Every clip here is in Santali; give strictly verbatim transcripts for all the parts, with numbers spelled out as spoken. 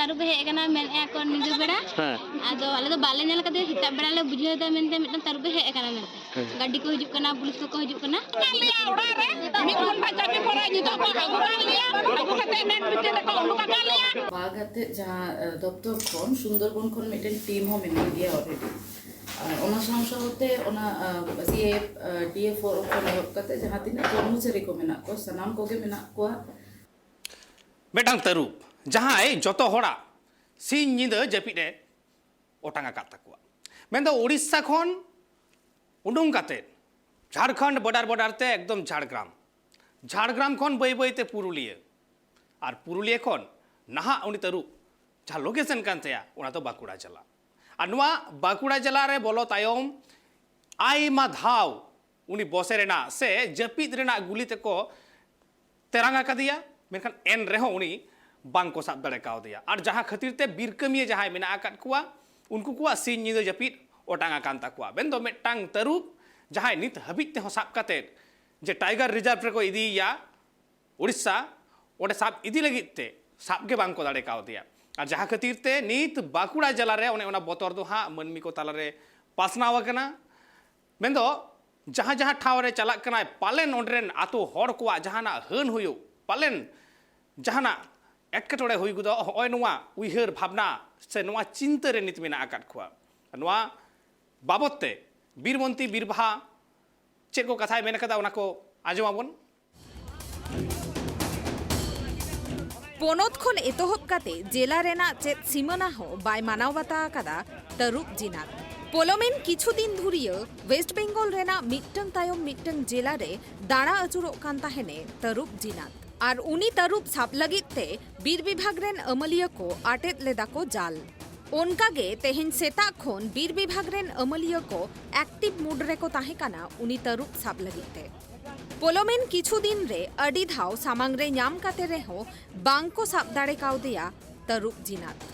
ᱛᱟᱹᱨᱩᱵ ᱮ ᱦᱮᱡ ᱟᱠᱟᱱᱟ, ᱢᱮᱱᱮᱫᱼᱟ ᱠᱚ ᱧᱤᱫᱟᱹ ᱵᱮᱲᱟ᱾ ᱦᱮᱸ᱾ ᱟᱫᱚ ᱟᱞᱮ ᱫᱚ ᱵᱟᱞᱮ ᱧᱮᱞ ᱠᱟᱫᱮᱭᱟ, ᱥᱮᱛᱟᱜ ᱵᱮᱲᱟ ᱞᱮ ᱵᱩᱡᱷᱟᱹᱣ ᱮᱫᱟ ᱢᱮᱱᱛᱮ ᱢᱤᱫᱴᱟᱝ ᱛᱟᱹᱨᱩᱵ ᱮ ᱦᱮᱡ ᱟᱠᱟᱱᱟ ᱢᱮᱱᱛᱮ᱾ ᱦᱮᱸ᱾ ᱜᱟᱹᱰᱤ ᱠᱚ ᱦᱤᱡᱩᱜ ᱠᱟᱱᱟ, ᱯᱩᱞᱤᱥ ᱠᱚᱠᱚ ᱦᱤᱡᱩᱜ ᱠᱟᱱᱟ᱾ ᱟᱞᱮᱭᱟᱜ ᱚᱲᱟᱜ ᱨᱮ ᱢᱤᱫ ᱜᱷᱚᱱᱴᱟ ᱪᱟᱹᱯᱤ ᱯᱚᱨᱮ ᱱᱤᱛᱚᱜ ᱠᱚ ᱟᱹᱜᱩ ᱠᱟᱜ ᱞᱮᱭᱟ, ᱟᱹᱜᱩ ᱠᱟᱛᱮ ᱢᱮᱫ ᱵᱷᱤᱛᱤᱨ ᱨᱮᱠᱚ ᱩᱰᱩᱠ ᱟᱠᱟᱫ ᱞᱮᱭᱟ᱾ ᱵᱟᱜᱽ ᱟᱛᱮᱫ ᱡᱟᱦᱟᱸ, ᱮ, ᱫᱚᱯᱛᱚᱨ ᱠᱷᱚᱱ ᱥᱩᱱᱫᱚᱨᱵᱚᱱ ᱠᱷᱚᱱ ᱢᱤᱫᱴᱮᱱ ᱴᱤᱢ ᱦᱚᱸ ᱢᱮᱱᱟᱜ ᱜᱮᱭᱟ already᱾ ᱟᱨ ᱚᱱᱟ ᱥᱟᱶ ᱥᱟᱶᱛᱮ ᱚᱱᱟ, ᱮ, ᱥᱤ ᱮᱯᱷ, ᱮ, ᱰᱤ ᱮᱯᱷ ᱳ ᱠᱷᱚᱱ ᱮᱦᱚᱵ ᱠᱟᱛᱮ ᱡᱟᱦᱟᱸ ᱛᱤᱱᱟᱹᱜ ᱠᱚᱨᱢᱚᱪᱟᱨᱤ ᱠᱚ ᱢᱮᱱᱟᱜ ᱠᱚᱣᱟ, ᱥᱟᱱᱟᱢ ᱠᱚᱜᱮ ᱢᱮᱱᱟᱜ ᱠᱚᱣᱟ᱾ ᱢᱤᱫᱴᱟᱝ ᱛᱟᱹᱨᱩᱵ, ᱡᱟᱦᱟᱸᱭ ᱡᱚᱛᱚ ᱦᱚᱲᱟᱜ ᱥᱤᱧ ᱧᱤᱫᱟᱹ ᱡᱟᱹᱯᱤᱫ ᱮ ᱚᱴᱟᱝ ᱟᱠᱟᱫ ᱛᱟᱠᱚᱣᱟ᱾ ᱢᱮᱱᱫᱚ ᱩᱲᱤᱥᱥᱟ ᱠᱷᱚᱱ ᱩᱰᱩᱝ ᱠᱟᱛᱮ ᱡᱷᱟᱲᱠᱷᱚᱸᱰ border border ᱛᱮ ᱮᱠᱫᱚᱢ ᱡᱷᱟᱲᱜᱨᱟᱢ, ᱡᱷᱟᱲᱜᱨᱟᱢ ᱠᱷᱚᱱ ᱵᱟᱹᱭ ᱵᱟᱹᱭ ᱛᱮ ᱯᱩᱨᱩᱞᱤᱭᱟᱹ, ᱟᱨ ᱯᱩᱨᱩᱞᱤᱭᱟᱹ ᱠᱷᱚᱱ ᱱᱟᱦᱟᱜ ᱩᱱᱤ ᱛᱟᱹᱨᱩᱵ ᱡᱟᱦᱟᱸ location ᱠᱟᱱ ᱛᱟᱭᱟ, ᱚᱱᱟ ᱫᱚ ᱵᱟᱸᱠᱩᱲᱟ ᱡᱮᱞᱟ᱾ ᱟᱨ ᱱᱚᱣᱟ ᱵᱟᱸᱠᱩᱲᱟ ᱡᱮᱞᱟ ᱨᱮ ᱵᱚᱞᱚ ᱛᱟᱭᱚᱢ ᱟᱭᱢᱟ ᱫᱷᱟᱣ ᱩᱱᱤ ᱵᱚᱥᱮ ᱨᱮᱱᱟᱜ ᱥᱮ ᱡᱟᱹᱯᱤᱫ ᱨᱮᱱᱟᱜ ᱜᱩᱞᱤ ᱛᱮᱠᱚ ᱛᱮᱨᱟᱝ ᱟᱠᱟᱫᱮᱭᱟ, ᱢᱮᱱᱠᱷᱟᱱ ᱮᱱ ᱨᱮᱦᱚᱸ ᱩᱱᱤ ᱵᱟᱝ ᱠᱚ ᱥᱟᱵ ᱫᱟᱲᱮ ᱠᱟᱣᱫᱮᱭᱟ᱾ ᱟᱨ ᱡᱟᱦᱟᱸ ᱠᱷᱟᱹᱛᱤᱨ ᱛᱮ ᱵᱤᱨ ᱠᱟᱹᱢᱤᱭᱟᱹ ᱡᱟᱦᱟᱸᱭ ᱢᱮᱱᱟᱜ ᱟᱠᱟᱫ ᱠᱚᱣᱟ, ᱩᱱᱠᱩ ᱠᱚᱣᱟᱜ ᱥᱤᱧ ᱧᱤᱫᱟᱹ ᱡᱟᱹᱯᱤᱫ ᱚᱴᱟᱝ ᱟᱠᱟᱱ ᱛᱟᱠᱚᱣᱟ᱾ ᱢᱮᱱᱫᱚ ᱢᱤᱫᱴᱟᱝ ᱛᱟᱹᱨᱩᱵ ᱡᱟᱦᱟᱸᱭ ᱱᱤᱛ ᱦᱟᱹᱵᱤᱡ ᱛᱮᱦᱚᱸ ᱥᱟᱵ ᱠᱟᱛᱮᱫ ᱡᱮ Tiger Reserve ᱨᱮᱠᱚ ᱤᱫᱤᱭᱮᱭᱟ ᱩᱲᱤᱥᱥᱟ, ᱚᱸᱰᱮ ᱥᱟᱵ ᱤᱫᱤ ᱞᱟᱹᱜᱤᱫ ᱛᱮ ᱥᱟᱵ ᱜᱮ ᱵᱟᱝ ᱠᱚ ᱫᱟᱲᱮ ᱠᱟᱣᱫᱮᱭᱟ᱾ ᱟᱨ ᱡᱟᱦᱟᱸ ᱠᱷᱟᱹᱛᱤᱨ ᱛᱮ ᱱᱤᱛ ᱵᱟᱸᱠᱩᱲᱟ ᱡᱮᱞᱟ ᱨᱮ ᱚᱱᱮ ᱚᱱᱟ ᱵᱚᱛᱚᱨ ᱫᱚ ᱦᱟᱸᱜ ᱢᱟᱹᱱᱢᱤ ᱠᱚ ᱛᱟᱞᱟᱨᱮ ᱯᱟᱥᱱᱟᱣ ᱟᱠᱟᱱᱟ᱾ ᱢᱮᱱᱫᱚ ᱡᱟᱦᱟᱸ ᱡᱟᱦᱟᱸ ᱴᱷᱟᱶ ᱨᱮ ᱪᱟᱞᱟᱜ ᱠᱟᱱᱟᱭ, ᱯᱟᱞᱮᱱ ᱚᱸᱰᱮ ᱨᱮᱱ ᱟᱛᱳ ᱦᱚᱲ ᱠᱚᱣᱟᱜ ᱡᱟᱦᱟᱱᱟᱜ ᱦᱟᱹᱱ ᱦᱩᱭᱩᱜ, ᱯᱟᱞᱮᱱ ᱡᱟᱦᱟᱱᱟᱜ ᱮᱴᱠᱮᱴᱚᱬᱮ ᱦᱩᱭ ᱜᱚᱫᱚᱜ, ᱦᱚᱸᱜᱼᱚᱭ ᱱᱚᱣᱟ ᱩᱭᱦᱟᱹᱨ ᱵᱷᱟᱵᱽᱱᱟ ᱥᱮ ᱱᱚᱣᱟ ᱪᱤᱱᱛᱟᱹ ᱨᱮ ᱱᱤᱛ ᱢᱮᱱᱟᱜ ᱟᱠᱟᱫ ᱠᱚᱣᱟ᱾ ᱱᱚᱣᱟ ᱵᱟᱵᱚᱛ ᱛᱮ ᱵᱤᱨ ᱢᱚᱱᱛᱨᱤ ᱵᱤᱨ ᱵᱟᱦᱟ ᱪᱮᱫ ᱠᱚ ᱠᱟᱛᱷᱟᱭ ᱢᱮᱱ ᱠᱟᱫᱟ, ᱚᱱᱟ ᱠᱚ ᱟᱸᱡᱚᱢ ᱟᱵᱚᱱ᱾ ᱯᱚᱱᱚᱛ ᱠᱷᱚᱱ ᱮᱛᱚᱦᱚᱵ ᱠᱟᱛᱮ ᱡᱮᱞᱟ ᱨᱮᱱᱟᱜ ᱪᱮᱫ ᱥᱤᱢᱟᱹᱱᱟ ᱦᱚᱸ ᱵᱟᱭ ᱢᱟᱱᱟᱣ ᱵᱟᱛᱟ ᱟᱠᱟᱫᱟ ᱛᱟᱹᱨᱩᱵ ᱡᱤᱱᱟᱛ᱾ ᱯᱚᱞᱚᱢᱮᱱ ᱠᱤᱪᱷᱩ ᱫᱤᱱ ᱫᱷᱩᱨᱤᱭᱟᱹ ᱣᱮᱥᱴ ᱵᱮᱝᱜᱚᱞ ᱨᱮᱱᱟᱜ ᱢᱤᱫᱴᱟᱝ ᱛᱟᱭᱚᱢ ᱢᱤᱫᱴᱟᱝ ᱡᱮᱞᱟ ᱨᱮ ᱫᱟᱬᱟ ᱟᱹᱪᱩᱨᱚᱜ ᱠᱟᱱ ᱛᱟᱦᱮᱱᱮ ᱛᱟᱹᱨᱩᱵ ᱡᱤᱱᱟᱛ᱾ ᱟᱨ ᱩᱱᱤ ᱛᱟᱹᱨᱩᱵ ᱥᱟᱵ ᱞᱟᱹᱜᱤᱫ ᱛᱮ ᱵᱤᱨ ᱵᱤᱵᱷᱟᱜᱽ ᱨᱮᱱ ᱟᱹᱢᱟᱹᱞᱤᱭᱟᱹ ᱠᱚ ᱟᱴᱮᱫ ᱞᱮᱫᱟ ᱠᱚ ᱡᱟᱞ᱾ ᱚᱱᱠᱟ ᱜᱮ ᱛᱮᱦᱮᱧ ᱥᱮᱛᱟᱜ ᱠᱷᱚᱱ ᱵᱤᱨ ᱵᱤᱵᱷᱟᱜᱽ ᱨᱮᱱ ᱟᱹᱢᱟᱹᱞᱤᱭᱟᱹ ᱠᱚ active mood ᱨᱮᱠᱚ ᱛᱟᱦᱮᱸ ᱠᱟᱱᱟ ᱩᱱᱤ ᱛᱟᱹᱨᱩᱵ ᱥᱟᱵ ᱞᱟᱹᱜᱤᱫ ᱛᱮ᱾ ᱯᱚᱞᱚᱢᱮᱱ ᱠᱤᱪᱷᱩ ᱫᱤᱱ ᱨᱮ ᱟᱹᱰᱤ ᱫᱷᱟᱣ ᱥᱟᱢᱟᱝ ᱨᱮ ᱧᱟᱢ ᱠᱟᱛᱮ ᱨᱮᱦᱚᱸ ᱵᱟᱝ ᱠᱚ ᱥᱟᱵ ᱫᱟᱲᱮ ᱠᱟᱣᱫᱮᱭᱟ ᱛᱟᱹᱨᱩᱵ ᱡᱤᱱᱟᱛ᱾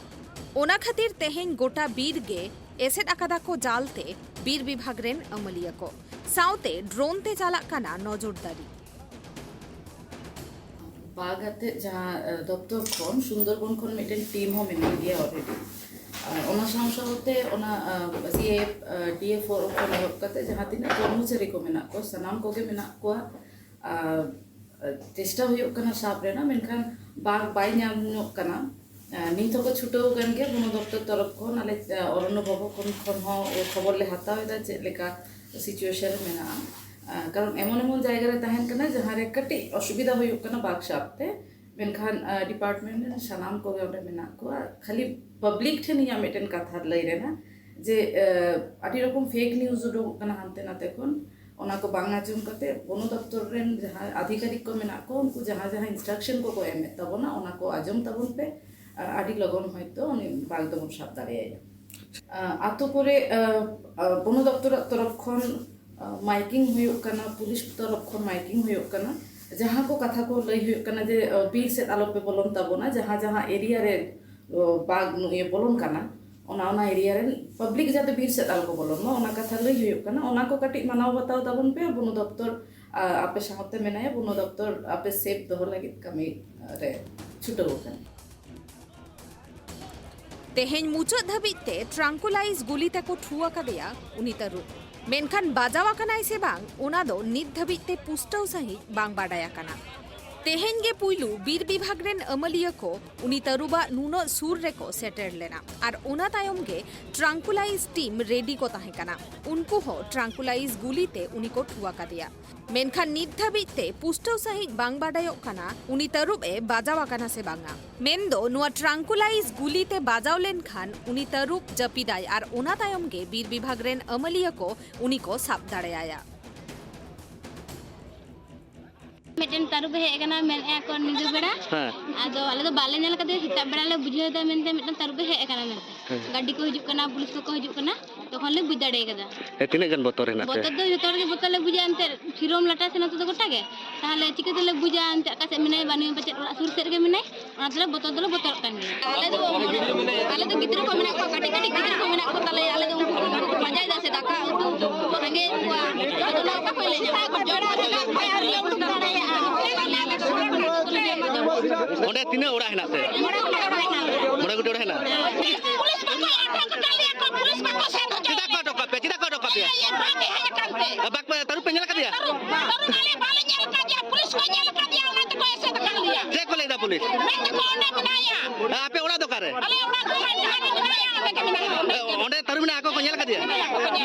ᱚᱱᱟ ᱠᱷᱟᱹᱛᱤᱨ ᱛᱮᱦᱮᱧ ᱜᱚᱴᱟ ᱵᱤᱨ ᱜᱮ ᱮᱥᱮᱫ ᱟᱠᱟᱫᱟ ᱠᱚ ᱡᱟᱞ ᱛᱮ ᱵᱤᱨ ᱵᱤᱵᱷᱟᱜᱽ ᱨᱮᱱ ᱟᱹᱢᱟᱹᱞᱤᱭᱟᱹ ᱠᱚ᱾ ᱥᱟᱶᱛᱮ drone ᱛᱮ ᱪᱟᱞᱟᱜ ᱠᱟᱱᱟ ᱱᱚᱡᱚᱨᱫᱟᱨᱤ᱾ ᱵᱟᱜᱽ ᱟᱛᱮᱫ ᱡᱟᱦᱟᱸ ᱫᱚᱯᱛᱚᱨ ᱠᱷᱚᱱ, ᱥᱩᱱᱫᱚᱨᱵᱚᱱ ᱠᱷᱚᱱ ᱢᱤᱫᱴᱮᱱ ᱴᱤᱢ ᱦᱚᱸ ᱢᱮᱱᱟᱜ ᱜᱮᱭᱟ ᱚᱞᱨᱮᱰᱤ᱾ ᱚᱱᱟ ᱥᱟᱶ ᱥᱟᱶᱛᱮ ᱚᱱᱟ C F D F O ᱠᱷᱚᱱ ᱮᱦᱚᱵ ᱠᱟᱛᱮ ᱡᱟᱦᱟᱸ ᱛᱤᱱᱟᱹᱜ ᱠᱚᱨᱢᱚᱪᱟᱨᱤ ᱠᱚ ᱢᱮᱱᱟᱜ ᱠᱚᱣᱟ, ᱥᱟᱱᱟᱢ ᱠᱚᱜᱮ ᱢᱮᱱᱟᱜ ᱠᱚᱣᱟ᱾ ᱪᱮᱥᱴᱟ ᱦᱩᱭᱩᱜ ᱠᱟᱱᱟ ᱥᱟᱵ ᱨᱮᱱᱟᱜ, ᱢᱮᱱᱠᱷᱟᱱ ᱵᱟᱜᱽ ᱵᱟᱭ ᱧᱟᱢ ᱧᱚᱜ ᱠᱟᱱᱟ᱾ ᱱᱤᱛ ᱦᱚᱸᱠᱚ ᱪᱷᱩᱴᱟᱹᱣ ᱟᱠᱟᱱ ᱜᱮᱭᱟ᱾ ᱵᱚᱱᱚ ᱫᱚᱯᱛᱚᱨ ᱛᱚᱨᱚᱯ ᱠᱷᱚᱱ, ᱟᱞᱮ ᱚᱨᱚᱱᱱᱚ ᱵᱷᱚᱵᱚᱱ ᱠᱷᱚᱱ ᱦᱚᱸ ᱠᱷᱚᱵᱚᱨ ᱞᱮ ᱦᱟᱛᱟᱣ ᱮᱫᱟ ᱪᱮᱫ ᱞᱮᱠᱟ ᱥᱤᱪᱩᱭᱮᱥᱚᱱ ᱨᱮ ᱢᱮᱱᱟᱜᱼᱟ᱾ ᱠᱟᱨᱚᱱ ᱮᱢᱚᱱ ᱮᱢᱚᱱ ᱡᱟᱭᱜᱟ ᱨᱮ ᱛᱟᱦᱮᱱ ᱠᱟᱱᱟ ᱡᱟᱦᱟᱸ ᱨᱮ ᱠᱟᱹᱴᱤᱡ ᱚᱥᱩᱵᱤᱫᱷᱟ ᱦᱩᱭᱩᱜ ᱠᱟᱱᱟ ᱵᱟᱜᱽ ᱥᱟᱵ ᱛᱮ, ᱢᱮᱱᱠᱷᱟᱱ ᱰᱤᱯᱟᱨᱴᱢᱮᱱᱴ ᱨᱮᱱ ᱥᱟᱱᱟᱢ ᱠᱚᱜᱮ ᱚᱸᱰᱮ ᱢᱮᱱᱟᱜ ᱠᱚᱣᱟ᱾ ᱠᱷᱟᱹᱞᱤ ᱯᱟᱵᱽᱞᱤᱠ ᱴᱷᱮᱱ ᱤᱧᱟᱹᱜ ᱢᱤᱫᱴᱮᱱ ᱠᱟᱛᱷᱟ ᱞᱟᱹᱭ ᱨᱮᱱᱟᱜ ᱡᱮ ᱟᱹᱰᱤ ᱨᱚᱠᱚᱢ ᱯᱷᱮᱠ ᱱᱤᱭᱩᱡᱽ ᱩᱰᱩᱠᱚᱜ ᱠᱟᱱᱟ ᱦᱟᱱᱛᱮ ᱱᱟᱛᱮ ᱠᱷᱚᱱ᱾ ᱚᱱᱟ ᱠᱚ ᱵᱟᱝ ᱟᱸᱡᱚᱢ ᱠᱟᱛᱮ ᱵᱚᱱᱚ ᱫᱚᱯᱛᱚᱨ ᱨᱮᱱ ᱡᱟᱦᱟᱸ ᱟᱫᱷᱤᱠᱟᱨᱤᱠ ᱠᱚ ᱢᱮᱱᱟᱜ ᱠᱚ, ᱩᱱᱠᱩ ᱡᱟᱦᱟᱸ ᱡᱟᱦᱟᱸ ᱤᱱᱥᱴᱨᱟᱠᱥᱚᱱ ᱠᱚᱠᱚ ᱮᱢᱮᱫ ᱛᱟᱵᱚᱱᱟ, ᱚᱱᱟ ᱠᱚ ᱟᱸᱡᱚᱢ ᱛᱟᱵᱚᱱ ᱯᱮ᱾ ᱟᱹᱰᱤ ᱞᱚᱜᱚᱱ ᱦᱚᱭᱛᱳ ᱩᱱᱤ ᱵᱟᱜᱽ ᱫᱚᱵᱚᱱ ᱥᱟᱵ ᱫᱟᱲᱮᱭᱟᱭᱟ᱾ ᱟᱛᱳ ᱠᱚᱨᱮ ᱵᱚᱱᱚ ᱫᱚᱯᱛᱚᱨᱟᱜ ᱛᱚᱨᱚᱯ ᱠᱷᱚᱱ ᱢᱟᱭᱠᱤᱝ ᱦᱩᱭᱩᱜ ᱠᱟᱱᱟ, ᱯᱩᱞᱤᱥ ᱛᱚᱨᱚᱯ ᱠᱷᱚᱱ ᱢᱟᱭᱠᱤᱝ ᱦᱩᱭᱩᱜ ᱠᱟᱱᱟ᱾ ᱡᱟᱦᱟᱸ ᱠᱚ ᱠᱟᱛᱷᱟ ᱠᱚ ᱞᱟᱹᱭ ᱦᱩᱭᱩᱜ ᱠᱟᱱᱟ ᱡᱮ ᱵᱤᱨ ᱥᱮᱫ ᱟᱞᱚᱯᱮ ᱵᱚᱞᱚᱱ ᱛᱟᱵᱚᱱᱟ, ᱡᱟᱦᱟᱸ ᱡᱟᱦᱟᱸ ᱮᱨᱤᱭᱟ ᱨᱮ ᱵᱟᱜᱽ ᱱᱩᱭᱮ ᱵᱚᱞᱚᱱ ᱠᱟᱱᱟ, ᱚᱱᱟ ᱚᱱᱟ ᱮᱨᱤᱭᱟ ᱨᱮᱱ ᱯᱟᱵᱽᱞᱤᱠ ᱡᱟᱛᱮ ᱵᱤᱨ ᱥᱮᱫ ᱟᱞᱚ ᱠᱚ ᱵᱚᱞᱚᱱ ᱢᱟ, ᱚᱱᱟ ᱠᱟᱛᱷᱟ ᱞᱟᱹᱭ ᱦᱩᱭᱩᱜ ᱠᱟᱱᱟ᱾ ᱚᱱᱟ ᱠᱚ ᱠᱟᱹᱴᱤᱡ ᱢᱟᱱᱟᱣ ᱵᱟᱛᱟᱣ ᱛᱟᱵᱚᱱ ᱯᱮ᱾ ᱵᱚᱱᱚ ᱫᱚᱯᱛᱚᱨ ᱟᱯᱮ ᱥᱟᱶᱛᱮ ᱢᱮᱱᱟᱭᱟ, ᱵᱚᱱᱚ ᱫᱚᱯᱛᱚᱨ ᱟᱯᱮ ᱥᱮᱯ ᱫᱚᱦᱚ ᱞᱟᱹᱜᱤᱫ ᱠᱟᱹᱢᱤ ᱨᱮ ᱪᱷᱩᱴᱟᱹᱣ ᱟᱠᱟᱱᱟ᱾ ᱛᱮᱦᱮᱧ ᱢᱩᱪᱟᱹᱫ ᱫᱷᱟᱹᱵᱤᱡ ᱛᱮ ᱴᱨᱟᱝᱠᱩᱞᱟᱭᱤᱡᱽ ᱜᱩᱞᱤ ᱛᱮᱠᱚ ᱴᱷᱩ ᱟᱠᱟᱫᱮᱭᱟ ᱩᱱᱤ ᱛᱟᱹᱨᱩᱵ᱾ ᱢᱮᱱᱠᱷᱟᱱ ᱵᱟᱡᱟᱣ ᱟᱠᱟᱱᱟᱭ ᱥᱮ ᱵᱟᱝ, ᱚᱱᱟ ᱫᱚ ᱱᱤᱛ ᱫᱷᱟᱹᱵᱤᱡ ᱛᱮ ᱯᱩᱥᱴᱟᱹᱣ ᱥᱟᱺᱦᱤᱡ ᱵᱟᱝ ᱵᱟᱰᱟᱭ ᱟᱠᱟᱱᱟ᱾ ᱛᱮᱦᱮᱧ ᱜᱮ ᱯᱩᱭᱞᱩ ᱵᱤᱨ ᱵᱤᱵᱷᱟᱜᱽ ᱨᱮᱱ ᱟᱹᱢᱟᱹᱞᱤᱭᱟᱹ ᱠᱚ ᱩᱱᱤ ᱛᱟᱹᱨᱩᱵᱟᱜ ᱱᱩᱱᱟᱹᱜ ᱥᱩᱨ ᱨᱮᱠᱚ ᱥᱮᱴᱮᱨ ᱞᱮᱱᱟ ᱟᱨ ᱚᱱᱟ ᱛᱟᱭᱚᱢ ᱜᱮ ᱴᱨᱟᱝᱠᱩᱞᱟᱭᱤᱡᱽ ᱴᱤᱢ ᱨᱮᱰᱤ ᱠᱚ ᱛᱟᱦᱮᱸ ᱠᱟᱱᱟ᱾ ᱩᱱᱠᱩ ᱦᱚᱸ ᱴᱨᱟᱝᱠᱩᱞᱟᱭᱤᱡᱽ ᱜᱩᱞᱤ ᱛᱮ ᱩᱱᱤ ᱠᱚ ᱴᱷᱩ ᱟᱠᱟᱫᱮᱭᱟ᱾ ᱢᱮᱱᱠᱷᱟᱱ ᱱᱤᱛ ᱫᱷᱟᱹᱵᱤᱡ ᱛᱮ ᱯᱩᱥᱴᱟᱹᱣ ᱥᱟᱺᱦᱤᱡ ᱵᱟᱝ ᱵᱟᱰᱟᱭᱚᱜ ᱠᱟᱱᱟ ᱩᱱᱤ ᱛᱟᱹᱨᱩᱵ ᱮ ᱵᱟᱡᱟᱣ ᱟᱠᱟᱱᱟ ᱥᱮ ᱵᱟᱝᱟ᱾ ᱢᱮᱱᱫᱚ ᱱᱚᱣᱟ ᱴᱨᱟᱝᱠᱩᱞᱟᱭᱤᱡᱽ ᱜᱩᱞᱤ ᱛᱮ ᱵᱟᱡᱟᱣ ᱞᱮᱱᱠᱷᱟᱱ ᱩᱱᱤ ᱛᱟᱹᱨᱩᱵ ᱡᱟᱹᱯᱤᱫᱟᱭ ᱟᱨ ᱚᱱᱟ ᱛᱟᱭᱚᱢ ᱜᱮ ᱵᱤᱨ ᱵᱤᱵᱷᱟᱜᱽ ᱨᱮᱱ ᱟᱹᱢᱟᱹᱞᱤᱭᱟᱹ ᱠᱚ ᱩᱱᱤ ᱠᱚ ᱥᱟᱵ ᱫᱟᱲᱮᱭᱟᱭᱟ᱾ ᱢᱤᱫᱴᱮᱱ ᱛᱟᱹᱨᱩᱵ ᱮ ᱦᱮᱡ ᱟᱠᱟᱱᱟ, ᱢᱮᱱᱮᱫᱼᱟ ᱠᱚ ᱧᱤᱫᱟᱹ ᱵᱮᱲᱟ᱾ ᱦᱮᱸ᱾ ᱟᱫᱚ ᱟᱞᱮ ᱫᱚ ᱵᱟᱞᱮ ᱧᱮᱞ ᱟᱠᱟᱫᱮᱭᱟ, ᱥᱮᱛᱟᱜ ᱵᱮᱲᱟ ᱞᱮ ᱵᱩᱡᱷᱟᱹᱣ ᱮᱫᱟ ᱢᱮᱱᱛᱮ ᱢᱤᱫᱴᱮᱱ ᱛᱟᱹᱨᱩᱵ ᱮ ᱦᱮᱡ ᱟᱠᱟᱱᱟ ᱢᱮᱱᱛᱮ᱾ ᱦᱮᱸ᱾ ᱜᱟᱹᱰᱤ ᱠᱚ ᱦᱤᱡᱩᱜ ᱠᱟᱱᱟ, ᱯᱩᱞᱤᱥ ᱠᱚᱠᱚ ᱦᱤᱡᱩᱜ ᱠᱟᱱᱟ, ᱛᱚᱠᱷᱚᱱ ᱞᱮ ᱵᱩᱡᱽ ᱫᱟᱲᱮ ᱠᱟᱫᱟ᱾ ᱦᱮᱸ, ᱛᱤᱱᱟᱹᱜ ᱜᱟᱱ ᱵᱚᱛᱚᱨ ᱦᱮᱱᱟᱜ ᱯᱮᱭᱟ? ᱵᱚᱛᱚᱨ ᱫᱚ ᱡᱚᱛᱚ ᱦᱚᱲ ᱜᱮ ᱵᱚᱛᱚᱨ ᱞᱮ ᱵᱩᱡᱟ, ᱮᱱᱛᱮᱫ ᱥᱤᱨᱚᱢ ᱞᱟᱴᱟ ᱥᱮ ᱱᱚᱛᱮ ᱫᱚ ᱜᱚᱴᱟ ᱜᱮ᱾ ᱛᱟᱦᱚᱞᱮ ᱪᱤᱠᱟᱹ ᱛᱮᱞᱮ ᱵᱩᱡᱟ ᱮᱱᱛᱮᱫ ᱚᱠᱟ ᱥᱮᱫ ᱢᱮᱱᱟᱭᱟ, ᱵᱟᱹᱱᱩᱭᱟ, ᱯᱟᱪᱮᱫ ᱚᱲᱟᱜ ᱥᱩᱨ ᱥᱮᱫ ᱨᱮᱜᱮ ᱢᱮᱱᱟᱭ? ᱚᱱᱟ ᱛᱮᱞᱮ ᱵᱚᱛᱚᱨ ᱫᱚᱞᱮ ᱵᱚᱛᱚᱨᱚᱜ ᱠᱟᱱ ᱜᱮᱭᱟ᱾ ᱟᱞᱮ ᱫᱚ, ᱟᱞᱮ ᱫᱚ ᱜᱤᱫᱽᱨᱟᱹ ᱠᱚ ᱢᱮᱱᱟᱜ ᱠᱚᱣᱟ, ᱠᱟᱹᱴᱤᱡ ᱠᱟᱹᱴᱤᱡ ᱜᱤᱫᱽᱨᱟᱹ ᱠᱚ ᱢᱮᱱᱟᱜ ᱠᱚ ᱛᱟᱞᱮᱭᱟ, ᱟᱞᱮ ᱫᱚ ᱩᱱᱠᱩ ᱠᱚ ᱯᱟᱸᱡᱟᱭᱮᱫᱟ ᱥᱮ ᱫᱟᱠᱟ ᱩᱛᱩ ᱥᱟᱸᱜᱮ ᱠᱚᱣᱟ, ᱟᱫᱚ ᱚᱱᱟ ᱚᱠᱟ ᱠᱷᱚᱱ ᱞᱮ ᱧᱟᱢᱟ? ᱡᱚᱢ ᱠᱟᱛᱮ ᱵᱟᱝ ᱠᱚ ᱟᱨ ᱞᱮ ᱩᱰᱩᱠ ᱫᱟᱲᱮᱭᱟᱜᱼᱟ᱾ ᱚᱸᱰᱮ ᱛᱤᱱᱟᱹᱜ ᱚᱲᱟᱜ ᱦᱮᱱᱟᱜ ᱛᱮ? ᱢᱚᱬᱮ ᱜᱚᱴᱮᱡ ᱚᱲᱟᱜ ᱦᱮᱱᱟᱜ᱾ ᱯᱩᱞᱤᱥ ᱵᱟᱠᱚ ᱟᱴᱚᱠ ᱟᱠᱟᱫ ᱞᱮᱭᱟ ᱠᱚ, ᱯᱩᱞᱤᱥ ᱵᱟᱠᱚ ᱥᱮᱱ ᱦᱚᱪᱚ ᱪᱮᱫᱟᱜ ᱠᱚ ᱟᱴᱚᱠ ᱠᱟᱜ ᱯᱮᱭᱟ? ᱪᱮᱫᱟᱜ ᱠᱚ ᱟᱴᱚᱠ ᱠᱟᱜ ᱯᱮᱭᱟ? ᱵᱟᱝ ᱦᱮᱡ ᱟᱠᱟᱱ ᱛᱮ᱾ ᱵᱟᱠ-, ᱛᱟᱹᱨᱩᱵ ᱯᱮ ᱧᱮᱞ ᱟᱠᱟᱫᱮᱭᱟ? ᱛᱟᱹᱨᱩᱵ ᱟᱞᱮ ᱵᱟᱞᱮ ᱧᱮᱞ ᱟᱠᱟᱫᱮᱭᱟ, ᱯᱩᱞᱤᱥ ᱠᱚ ᱧᱮᱞ ᱟᱠᱟᱫᱮᱭᱟ, ᱚᱱᱟ ᱛᱮᱠᱚ ᱮᱥᱮᱫ ᱟᱠᱟᱫ ᱞᱮᱭᱟ᱾ ᱪᱮᱫ ᱠᱚ ᱞᱟᱹᱭ ᱮᱫᱟ ᱯᱩᱞᱤᱥ? ᱢᱮᱱ ᱫᱟᱠᱚ ᱚᱸᱰᱮ ᱢᱮᱱᱟᱭᱟ᱾ ᱟᱯᱮ ᱚᱲᱟᱜ ᱫᱚ ᱚᱠᱟᱨᱮ? ᱟᱞᱮ ᱚᱲᱟᱜ ᱫᱚ ᱡᱟᱦᱟᱸ ᱡᱟᱦᱟᱸ ᱨᱮ ᱢᱮᱱᱟᱭᱟ, ᱚᱸᱰᱮ ᱜᱮ ᱢᱮᱱᱟᱭᱟ᱾ ᱚᱸᱰᱮ ᱛᱟᱹᱨᱩᱵ ᱢᱮᱱᱟᱜᱼᱟ, ᱟᱠᱚ ᱠᱚ ᱧᱮᱞ ᱟᱠᱟᱫᱮᱭᱟ?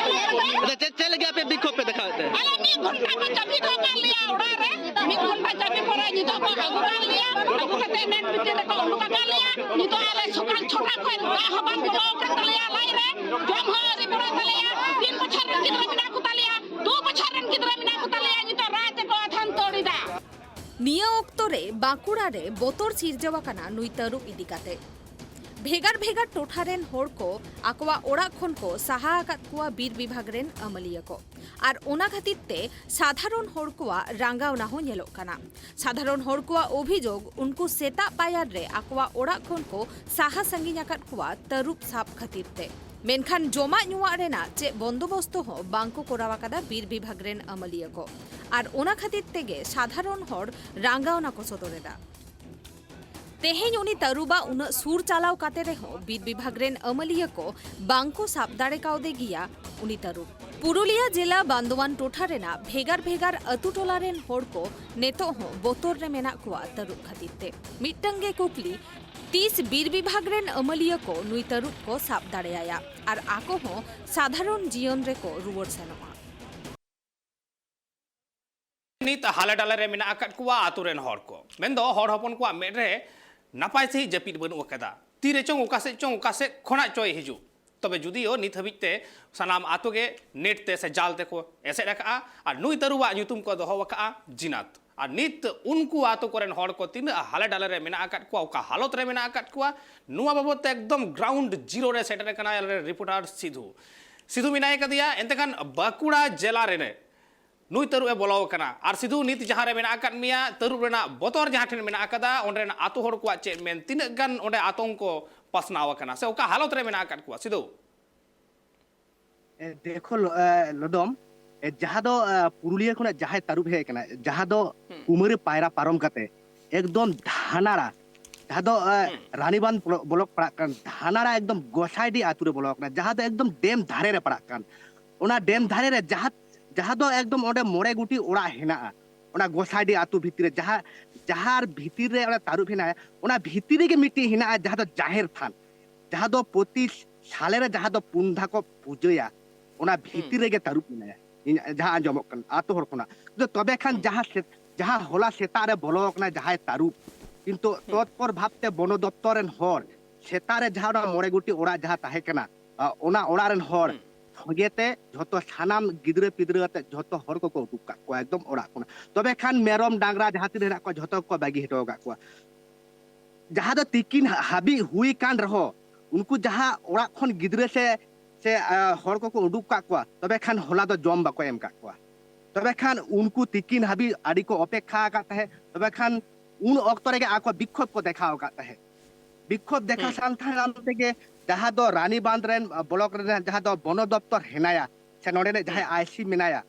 ᱟᱫᱚ ᱪᱮᱫ, ᱪᱮᱫ ᱞᱟᱹᱜᱤᱫ ᱟᱯᱮ ᱵᱤᱠᱠᱷᱳᱵ ᱯᱮ ᱫᱮᱠᱷᱟᱣᱮᱫ ᱛᱮ? ᱟᱞᱮ ᱢᱤᱫ ᱜᱷᱚᱱᱴᱟ ᱠᱚ ᱪᱟᱹᱵᱤ ᱫᱚᱦᱚ ᱠᱟᱜ ᱞᱮᱭᱟ ᱚᱲᱟᱜ ᱨᱮ᱾ ᱢᱤᱫ ᱜᱷᱚᱱᱴᱟ ᱪᱟᱹᱵᱤ ᱯᱚᱨᱮ ᱱᱤᱛᱚᱜ ᱠᱚ ᱟᱹᱜᱩ ᱠᱟᱜ ᱞᱮᱭᱟ᱾ ᱟᱹᱜᱩ ᱠᱟᱛᱮ ᱢᱮᱱ ᱵᱷᱤᱛᱤᱨ ᱨᱮᱠᱚ ᱩᱰᱩᱠ ᱟᱠᱟᱫ ᱞᱮᱭᱟ᱾ ᱱᱤᱛᱚᱜ ᱟᱞᱮ ᱥᱚᱠᱟᱞ ᱪᱷᱚᱴᱟ ᱠᱷᱚᱱ ᱫᱟᱜ ᱦᱚᱸ ᱵᱟᱝ ᱵᱚᱞᱚ ᱟᱠᱟᱱ ᱛᱟᱞᱮᱭᱟ ᱞᱟᱡ ᱨᱮ, ᱡᱚᱢ ᱦᱚᱸ ᱟᱹᱣᱨᱤ ᱵᱚᱞᱚ ᱛᱟᱞᱮᱭᱟ᱾ ᱛᱤᱱ ᱵᱚᱪᱷᱚᱨ ᱨᱮᱱ ᱜᱤᱫᱽᱨᱟᱹ ᱢᱮᱱᱟᱜ ᱠᱚ ᱛᱟᱞᱮᱭᱟ, ᱫᱩ ᱵᱚᱪᱷᱚᱨ ᱨᱮᱱ ᱜᱤᱫᱽᱨᱟᱹ ᱢᱮᱱᱟᱜ ᱠᱚ ᱛᱟᱞᱮᱭᱟ, ᱱᱤᱛᱚᱜ ᱨᱟᱡᱽ ᱛᱮᱠᱚ ᱟᱫᱷᱟᱱ ᱛᱚᱲ ᱮᱫᱟ᱾ ᱱᱤᱭᱟᱹ ᱚᱠᱛᱚ ᱨᱮ ᱵᱟᱸᱠᱩᱲᱟ ᱨᱮ ᱵᱚᱛᱚᱨ ᱥᱤᱨᱡᱟᱹᱣ ᱟᱠᱟᱱᱟ ᱱᱩᱭ ᱛᱟᱹᱨᱩᱵ ᱤᱫᱤ ᱠᱟᱛᱮ᱾ ᱵᱷᱮᱜᱟᱨ ᱵᱷᱮᱜᱟᱨ ᱴᱚᱴᱷᱟ ᱨᱮᱱ ᱦᱚᱲ ᱠᱚ ᱟᱠᱚᱣᱟᱜ ᱚᱲᱟᱜ ᱠᱷᱚᱱ ᱠᱚ ᱥᱟᱦᱟ ᱟᱠᱟᱫ ᱠᱚᱣᱟ ᱵᱤᱨ ᱵᱤᱵᱷᱟᱜᱽ ᱨᱮᱱ ᱟᱹᱢᱟᱹᱞᱤᱭᱟᱹ ᱠᱚ᱾ ᱟᱨ ᱚᱱᱟ ᱠᱷᱟᱹᱛᱤᱨ ᱛᱮ ᱥᱟᱫᱷᱟᱨᱚᱱ ᱦᱚᱲ ᱠᱚᱣᱟᱜ ᱨᱟᱸᱜᱟᱣᱱᱟ ᱦᱚᱸ ᱧᱮᱞᱚᱜ ᱠᱟᱱᱟ᱾ ᱥᱟᱫᱷᱟᱨᱚᱱ ᱦᱚᱲ ᱠᱚᱣᱟᱜ ᱚᱵᱷᱤᱡᱳᱜᱽ, ᱩᱱᱠᱩ ᱥᱮᱛᱟᱜ ᱯᱟᱭᱟᱨ ᱨᱮ ᱟᱠᱚᱣᱟᱜ ᱚᱲᱟᱜ ᱠᱷᱚᱱ ᱠᱚ ᱥᱟᱦᱟ ᱥᱟᱺᱜᱤᱧ ᱟᱠᱟᱫ ᱠᱚᱣᱟ ᱛᱟᱹᱨᱩᱵ ᱥᱟᱵ ᱠᱷᱟᱹᱛᱤᱨ ᱛᱮ᱾ ᱢᱮᱱᱠᱷᱟᱱ ᱡᱚᱢᱟᱜ ᱧᱩᱣᱟᱜ ᱨᱮᱱᱟᱜ ᱪᱮᱫ ᱵᱚᱱᱫᱳᱵᱚᱥᱛᱚ ᱦᱚᱸ ᱵᱟᱝ ᱠᱚ ᱠᱚᱨᱟᱣ ᱟᱠᱟᱫᱟ ᱵᱤᱨ ᱵᱤᱵᱷᱟᱜᱽ ᱨᱮᱱ ᱟᱹᱢᱟᱹᱞᱤᱭᱟᱹ ᱠᱚ᱾ ᱟᱨ ᱚᱱᱟ ᱠᱷᱟᱹᱛᱤᱨ ᱛᱮᱜᱮ ᱥᱟᱫᱷᱟᱨᱚᱱ ᱦᱚᱲ ᱨᱟᱸᱜᱟᱣᱱᱟ ᱠᱚ ᱥᱚᱫᱚᱨ ᱮᱫᱟ᱾ ᱛᱮᱦᱮᱧ ᱩᱱᱤ ᱛᱟᱹᱨᱩᱵᱟᱜ ᱩᱱᱟᱹᱜ ᱥᱩᱨ ᱪᱟᱞᱟᱣ ᱠᱟᱛᱮ ᱨᱮᱦᱚᱸ ᱵᱤᱨ ᱵᱤᱵᱷᱟᱜᱽ ᱨᱮᱱ ᱟᱹᱢᱟᱹᱞᱤᱭᱟᱹ ᱠᱚ ᱵᱟᱝ ᱠᱚ ᱥᱟᱵ ᱫᱟᱲᱮ ᱠᱟᱣᱫᱮ ᱜᱮᱭᱟ ᱩᱱᱤ ᱛᱟᱹᱨᱩᱵ᱾ ᱯᱩᱨᱩᱞᱤᱭᱟᱹ ᱡᱮᱞᱟ ᱵᱟᱱᱫᱳᱣᱟᱱ ᱴᱚᱴᱷᱟ ᱨᱮᱱᱟᱜ ᱵᱷᱮᱜᱟᱨ ᱵᱷᱮᱜᱟᱨ ᱟᱹᱛᱩ ᱴᱚᱞᱟ ᱨᱮᱱ ᱦᱚᱲ ᱠᱚ ᱱᱤᱛᱚᱜ ᱦᱚᱸ ᱵᱚᱛᱚᱨ ᱨᱮ ᱢᱮᱱᱟᱜ ᱠᱚᱣᱟ ᱛᱟᱹᱨᱩᱵ ᱠᱷᱟᱹᱛᱤᱨ ᱛᱮ᱾ ᱢᱤᱫᱴᱟᱝ ᱜᱮ ᱠᱩᱠᱞᱤ, ᱛᱤᱥ ᱵᱤᱨ ᱵᱤᱵᱷᱟᱜᱽ ᱨᱮᱱ ᱟᱹᱢᱟᱹᱞᱤᱭᱟᱹ ᱠᱚ ᱱᱩᱭ ᱛᱟᱹᱨᱩᱵ ᱠᱚ ᱥᱟᱵ ᱫᱟᱲᱮᱭᱟᱭᱟ ᱟᱨ ᱟᱠᱚ ᱦᱚᱸ ᱥᱟᱫᱷᱟᱨᱚᱱ ᱡᱤᱭᱚᱱ ᱨᱮᱠᱚ ᱨᱩᱣᱟᱹᱲ ᱥᱮᱱᱚᱜᱼᱟ? ᱱᱤᱛ ᱦᱟᱞᱮ ᱰᱟᱞᱮ ᱨᱮ ᱢᱮᱱᱟᱜ ᱟᱠᱟᱫ ᱠᱚᱣᱟ ᱟᱛᱳ ᱨᱮᱱ ᱦᱚᱲ ᱠᱚ, ᱢᱮᱱᱫᱚ ᱦᱚᱲ ᱦᱚᱯᱚᱱ ᱠᱚᱣᱟᱜ ᱢᱮᱫ ᱨᱮ ᱱᱟᱯᱟᱭ ᱥᱟᱺᱦᱤᱡ ᱡᱟᱹᱯᱤᱫ ᱵᱟᱹᱱᱩᱜ ᱟᱠᱟᱫᱟ᱾ ᱛᱤ ᱨᱮᱪᱚᱝ ᱚᱠᱟ ᱥᱮᱫ ᱪᱚᱝ ᱚᱠᱟ ᱥᱮᱫ ᱠᱷᱚᱱᱟᱜ ᱪᱚᱭ ᱦᱤᱡᱩᱜ᱾ ᱛᱚᱵᱮ ᱡᱩᱫᱤᱭᱳ ᱱᱤᱛ ᱦᱟᱹᱵᱤᱡ ᱛᱮ ᱥᱟᱱᱟᱢ ᱟᱛᱳ ᱜᱮ ᱱᱮᱴ ᱛᱮ ᱥᱮ ᱡᱟᱞ ᱛᱮᱠᱚ ᱮᱥᱮᱫ ᱟᱠᱟᱫᱼᱟ ᱟᱨ ᱱᱩᱭ ᱛᱟᱹᱨᱩᱵᱟᱜ ᱧᱩᱛᱩᱢ ᱠᱚ ᱫᱚᱦᱚ ᱟᱠᱟᱫᱼᱟ ᱡᱤᱱᱟᱛ᱾ ᱟᱨ ᱱᱤᱛ ᱩᱱᱠᱩ ᱟᱛᱳ ᱠᱚᱨᱮᱱ ᱦᱚᱲ ᱠᱚ ᱛᱤᱱᱟᱹᱜ ᱦᱟᱞᱮ ᱰᱟᱞᱮ ᱨᱮ ᱢᱮᱱᱟᱜ ᱟᱠᱟᱫ ᱠᱚᱣᱟ, ᱚᱠᱟ ᱦᱟᱞᱚᱛ ᱨᱮ ᱢᱮᱱᱟᱜ ᱟᱠᱟᱫ ᱠᱚᱣᱟ, ᱱᱚᱣᱟ ᱵᱟᱵᱚᱫ ᱛᱮ ᱮᱠᱫᱚᱢ ᱜᱨᱟᱣᱩᱱᱰ ᱡᱤᱨᱳ ᱨᱮ ᱥᱮᱴᱮᱨ ᱟᱠᱟᱱᱟᱭ ᱟᱞᱮᱨᱮᱱ ᱨᱤᱯᱳᱨᱴᱟᱨ ᱥᱤᱫᱷᱩ᱾ ᱥᱤᱫᱷᱩ ᱢᱮᱱᱟᱭ ᱠᱟᱫᱮᱭᱟ᱾ ᱮᱱᱛᱮ ᱠᱷᱟᱱ ᱵᱟᱸᱠᱩᱲᱟ ᱡᱮᱞᱟ ᱨᱮ ᱱᱩᱭ ᱛᱟᱹᱨᱩᱵ ᱮ ᱵᱚᱞᱚ ᱟᱠᱟᱱᱟ᱾ ᱟᱨ ᱥᱤᱫᱷᱩ, ᱱᱤᱛ ᱡᱟᱦᱟᱸ ᱨᱮ ᱢᱮᱱᱟᱜ ᱟᱠᱟᱫ ᱢᱮᱭᱟ, ᱛᱟᱹᱨᱩᱵ ᱨᱮᱱᱟᱜ ᱵᱚᱛᱚᱨ ᱡᱟᱦᱟᱸ ᱴᱷᱮᱱ ᱢᱮᱱᱟᱜ ᱟᱠᱟᱫᱟ, ᱚᱸᱰᱮ ᱨᱮᱱ ᱟᱛᱳ ᱦᱚᱲ ᱠᱚᱣᱟᱜ ᱪᱮᱫ ᱢᱮᱱ, ᱛᱤᱱᱟᱹᱜ ᱜᱟᱱ ᱚᱸᱰᱮ ᱟᱛᱚᱝᱠᱚ ᱯᱟᱥᱱᱟᱣ ᱟᱠᱟᱱᱟ ᱥᱮ ᱚᱠᱟ ᱦᱟᱞᱚᱛ ᱨᱮ ᱢᱮᱱᱟᱜ ᱟᱠᱟᱫ ᱠᱚᱣᱟ ᱥᱤᱫᱷᱩ? ᱮ, ᱫᱮᱠᱷᱚ ᱞᱚ-, ᱮ, ᱞᱚᱫᱚᱢ, ᱮ, ᱡᱟᱦᱟᱸ ᱫᱚ, ᱮ, ᱯᱩᱨᱩᱞᱤᱭᱟᱹ ᱠᱷᱚᱱᱟᱜ ᱡᱟᱦᱟᱸᱭ ᱛᱟᱹᱨᱩᱵ ᱦᱮᱡ ᱟᱠᱟᱱᱟ, ᱡᱟᱦᱟᱸ ᱫᱚ ᱦᱩᱸ᱾ ᱠᱩᱢᱟᱹᱨᱟᱹ ᱯᱟᱭᱨᱟ ᱯᱟᱨᱚᱢ ᱠᱟᱛᱮ ᱮᱠᱫᱚᱢ ᱫᱷᱟᱱᱟᱲᱟ, ᱡᱟᱦᱟᱸ ᱫᱚ ᱮ, ᱦᱩᱸ᱾ ᱨᱟᱱᱤᱵᱟᱸᱫᱷ ᱵᱞᱚ- ᱵᱞᱚᱠ ᱯᱟᱲᱟᱜ ᱠᱟᱱ, ᱫᱷᱟᱱᱟᱲᱟ ᱮᱠᱫᱚᱢ ᱜᱚᱥᱟᱭᱰᱤ ᱟᱛᱩ ᱨᱮ ᱵᱚᱞᱚ ᱟᱠᱟᱱᱟ, ᱡᱟᱦᱟᱸ ᱫᱚ ᱮᱠᱫᱚᱢ ᱰᱮᱢ ᱫᱷᱟᱨᱮ ᱨᱮ ᱯᱟᱲᱟᱜ ᱠᱟᱱ᱾ ᱚᱱᱟ ᱰᱮᱢ ᱫᱷᱟᱨᱮ ᱨᱮ ᱡᱟᱦᱟᱸ ᱡᱟᱦᱟᱸ ᱫᱚ ᱮᱠᱫᱚᱢ ᱚᱸᱰᱮ ᱢᱚᱬᱮ ᱜᱚᱴᱤ ᱚᱲᱟᱜ ᱦᱮᱱᱟᱜᱼᱟ, ᱚᱱᱟ ᱜᱚᱥᱟᱭᱰᱤ ᱟᱛᱩ ᱵᱷᱤᱛᱤᱨ ᱨᱮ, ᱡᱟᱦᱟᱸ ᱡᱟᱦᱟᱸ ᱵᱷᱤᱛᱤᱨ ᱨᱮ ᱚᱱᱟ ᱛᱟᱹᱨᱩᱵ ᱦᱮᱱᱟᱭᱟ, ᱚᱱᱟ ᱵᱷᱤᱛᱤᱨ ᱨᱮᱜᱮ ᱢᱤᱫᱴᱤᱡ ᱦᱮᱱᱟᱜᱼᱟ, ᱡᱟᱦᱟᱸ ᱫᱚ ᱡᱟᱦᱮᱨ ᱛᱷᱟᱱ, ᱡᱟᱦᱟᱸ ᱫᱚ ᱯᱨᱚᱛᱤ ᱥᱟᱞᱮ ᱨᱮ ᱡᱟᱦᱟᱸ ᱫᱚ ᱯᱩᱱ ᱫᱷᱟᱣ ᱠᱚ ᱯᱩᱡᱟᱹᱭᱟ, ᱚᱱᱟ ᱦᱩᱸ᱾ ᱵᱷᱤᱛᱤᱨ ᱨᱮᱜᱮ ᱛᱟᱹᱨᱩᱵ ᱢᱮᱱᱟᱭᱟ, ᱤᱧ ᱡᱟᱦᱟᱸ ᱟᱸᱡᱚᱢᱚᱜ ᱠᱟᱱᱟ ᱟᱛᱳ ᱦᱚᱲ ᱠᱷᱚᱱᱟᱜ᱾ ᱛᱚ ᱛᱚᱵᱮ ᱠᱷᱟᱱ ᱦᱩᱸ᱾ ᱡᱟᱦᱟᱸ ᱥᱮ-, ᱡᱟᱦᱟᱸ ᱦᱚᱞᱟ ᱥᱮᱛᱟᱜ ᱨᱮ ᱵᱚᱞᱚ ᱟᱠᱟᱱᱟ ᱡᱟᱦᱟᱸᱭ ᱛᱟᱹᱨᱩᱵ, ᱠᱤᱱᱛᱩ ᱦᱩᱸ᱾ ᱛᱚᱛᱯᱚᱨ ᱵᱷᱟᱵᱽᱛᱮ ᱵᱚᱱᱚ ᱫᱚᱯᱛᱚᱨ ᱨᱮᱱ ᱦᱚᱲ ᱥᱮᱛᱟᱜ ᱨᱮ ᱡᱟᱦᱟᱸ ᱚᱱᱟ ᱢᱚᱬᱮ ᱜᱚᱴᱤ ᱚᱲᱟᱜ ᱡᱟᱦᱟᱸ ᱛᱟᱦᱮᱸ ᱠᱟᱱᱟ, ᱟ, ᱚᱱᱟ ᱚᱲᱟᱜ ᱨᱮᱱ ᱦᱚᱲ ᱦᱩᱸ᱾ ᱥᱚᱸᱜᱮ ᱛᱮ ᱡᱷᱚᱛᱚ ᱥᱟᱱᱟᱢ ᱜᱤᱫᱽᱨᱟᱹ ᱯᱤᱫᱽᱨᱟᱹ ᱟᱛᱮ ᱡᱷᱚᱛᱚ ᱦᱚᱲ ᱠᱚᱠᱚ ᱩᱰᱩᱠ ᱠᱟᱜ ᱠᱚᱣᱟ ᱮᱠᱫᱚᱢ ᱚᱲᱟᱜ ᱠᱷᱚᱱᱟᱜ᱾ ᱛᱚᱵᱮ ᱠᱷᱟᱱ ᱦᱩᱸ᱾ ᱢᱮᱨᱚᱢ ᱰᱟᱝᱨᱟ ᱡᱟᱦᱟᱸ ᱛᱤᱱᱟᱹᱜ ᱦᱮᱱᱟᱜ ᱠᱚᱣᱟ ᱡᱷᱚᱛᱚ ᱠᱚ ᱵᱟᱹᱜᱤ ᱦᱚᱴᱚ ᱟᱠᱟᱫ ᱠᱚᱣᱟ᱾ ᱡᱟᱦᱟᱸ ᱫᱚ ᱛᱤᱠᱤᱱ ᱦᱟ-, ᱦᱟᱹᱵᱤᱡ ᱦᱩᱭ ᱠᱟᱱ ᱨᱮᱦᱚᱸ, ᱩᱱᱠᱩ ᱡᱟᱦᱟᱸ ᱚᱲᱟᱜ ᱠᱷᱚᱱ ᱜᱤᱫᱽᱨᱟᱹ ᱥᱮ, ᱥᱮ, ᱟ, ᱦᱚᱲ ᱠᱚᱠᱚ ᱩᱰᱩᱠ ᱠᱟᱜ ᱠᱚᱣᱟ, ᱛᱚᱵᱮ ᱠᱷᱟᱱ ᱦᱚᱞᱟ ᱫᱚ ᱡᱚᱢ ᱵᱟᱠᱚ ᱮᱢ ᱠᱟᱜ ᱠᱚᱣᱟ᱾ ᱛᱚᱵᱮ ᱠᱷᱟᱱ ᱩᱱᱠᱩ ᱛᱤᱠᱤᱱ ᱦᱟᱹᱵᱤᱡ ᱟᱹᱰᱤ ᱠᱚ ᱚᱯᱮᱠᱠᱷᱟ ᱟᱠᱟᱫ ᱛᱟᱦᱮᱸᱫ᱾ ᱛᱚᱵᱮ ᱠᱷᱟᱱ ᱩᱱ ᱚᱠᱛᱚ ᱨᱮᱜᱮ ᱟᱠᱚ ᱵᱤᱠᱠᱷᱳᱵ ᱠᱚ ᱫᱮᱠᱷᱟᱣ ᱟᱠᱟᱫ ᱛᱟᱦᱮᱸᱫ᱾ ᱵᱤᱠᱠᱷᱳᱵ ᱫᱮᱠᱷᱟ ᱦᱩᱸ᱾ ᱥᱟᱱ ᱛᱟᱦᱮᱸ ᱠᱟᱱ ᱛᱮᱜᱮ ᱡᱟᱦᱟᱸ ᱫᱚ ᱨᱟᱱᱤᱵᱟᱸᱫᱷ ᱨᱮᱱ, ᱟ, ᱵᱞᱚᱠ ᱨᱮᱱᱟᱜ ᱡᱟᱦᱟᱸ ᱫᱚ ᱵᱚᱱᱚ ᱫᱚᱯᱛᱚᱨ ᱦᱮᱱᱟᱭᱟ, ᱥᱮ ᱱᱚᱰᱮᱱᱤᱡ ᱡᱟᱦᱟᱸᱭ ᱦᱩᱸ᱾ ᱟᱭᱥᱤ ᱢᱮᱱᱟᱭᱟ,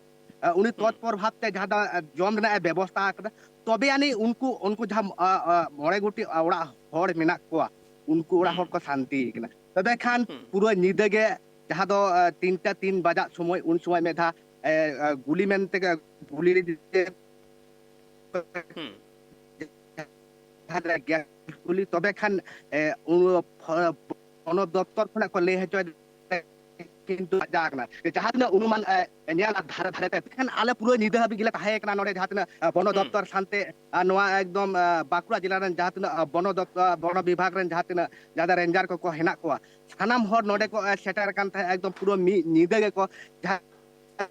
ᱟ, ᱩᱱᱤ ᱦᱩᱸ᱾ ᱛᱚᱛᱯᱚᱨ ᱵᱷᱟᱵᱽᱛᱮ ᱡᱟᱦᱟᱸ ᱫᱚ, ᱟ, ᱡᱚᱢ ᱨᱮᱱᱟᱜ ᱮ ᱵᱮᱵᱚᱥᱛᱷᱟ ᱟᱠᱟᱫᱟ, ᱛᱚᱵᱮ ᱟᱹᱱᱤᱡ ᱩᱱᱠᱩ, ᱩᱱᱠᱩ ᱡᱟᱦᱟᱸ, ᱟ, ᱟ, ᱢᱚᱬᱮ ᱜᱚᱴᱮᱡ ᱚᱲᱟᱜ ᱦᱚᱲ ᱢᱮᱱᱟᱜ ᱠᱚᱣᱟ, ᱩᱱᱠᱩ ᱚᱲᱟᱜ ᱦᱩᱸ᱾ ᱦᱚᱲ ᱠᱚ ᱥᱟᱱᱛᱤ ᱠᱟᱱᱟ᱾ ᱛᱚᱵᱮ ᱠᱷᱟᱱ ᱦᱩᱸ᱾ ᱯᱩᱨᱟᱹ ᱧᱤᱫᱟᱹ ᱜᱮ ᱡᱟᱦᱟᱸ ᱫᱚ, ᱟ, ᱛᱤᱱᱴᱟ ᱛᱤᱱ ᱵᱟᱡᱟᱜ ᱥᱚᱢᱚᱭ, ᱩᱱ ᱥᱚᱢᱚᱭ ᱢᱤᱫ ᱫᱷᱟᱣ, ᱮ, ᱟ, ᱜᱩᱞᱤ ᱢᱮᱱᱛᱮ ᱜᱮ ᱜᱩᱞᱤ ᱦᱩᱸ᱾ ᱡᱟᱦᱟᱸ ᱨᱮ ᱜᱮᱥ ᱜᱩᱞᱤ, ᱛᱚᱵᱮ ᱠᱷᱟᱱ, ᱮ, ᱩᱱ ᱯᱷᱚ-, ᱵᱚᱱᱚ ᱫᱚᱯᱛᱚᱨ ᱠᱷᱚᱱᱟᱜ ᱠᱚ ᱞᱟᱹᱭ ᱦᱚᱪᱚᱭᱮᱫᱟ, ᱠᱤᱱᱛᱩ ᱵᱟᱡᱟᱣ ᱠᱟᱱᱟ᱾ ᱡᱟᱦᱟᱸ ᱛᱤᱱᱟᱹᱜ ᱚᱱᱩᱢᱟᱱ, ᱮ, ᱧᱮᱞ ᱫᱷᱟᱨᱮ ᱫᱷᱟᱨᱮ ᱛᱮ, ᱮᱱᱠᱷᱟᱱ ᱟᱞᱮ ᱯᱩᱨᱟᱹ ᱧᱤᱫᱟᱹ ᱦᱟᱹᱵᱤᱡ ᱜᱮᱞᱮ ᱛᱟᱦᱮᱸ ᱠᱟᱱᱟ ᱱᱚᱰᱮ, ᱡᱟᱦᱟᱸ ᱛᱤᱱᱟᱹᱜ, ᱮ, ᱵᱚᱱᱚ ᱦᱩᱸ᱾ ᱫᱚᱯᱛᱚᱨ ᱥᱟᱶᱛᱮ, ᱟᱨ ᱱᱚᱣᱟ ᱮᱠᱫᱚᱢ, ᱮ, ᱵᱟᱸᱠᱩᱲᱟ ᱡᱮᱞᱟ ᱨᱮᱱ ᱡᱟᱦᱟᱸ ᱛᱤᱱᱟᱹᱜ, ᱮ, ᱵᱚᱱᱚ ᱫᱚᱯᱛᱚᱨ, ᱵᱚᱱᱚ ᱵᱤᱵᱷᱟᱜᱽ ᱨᱮᱱ ᱡᱟᱦᱟᱸ ᱛᱤᱱᱟᱹᱜ ᱡᱟᱦᱟᱸ ᱨᱮᱧᱡᱟᱨ ᱠᱚᱠᱚ ᱦᱮᱱᱟᱜ ᱠᱚᱣᱟ, ᱥᱟᱱᱟᱢ ᱦᱚᱲ ᱱᱚᱰᱮ ᱦᱩᱸ᱾ ᱠᱚ, ᱮ, ᱥᱮᱴᱮᱨ ᱟᱠᱟᱱ ᱛᱟᱦᱮᱸᱫ᱾ ᱮᱠᱫᱚᱢ ᱯᱩᱨᱟᱹ ᱢᱤᱫ ᱧᱤᱫᱟᱹ ᱜᱮᱠᱚ ᱡᱟᱦᱟᱸ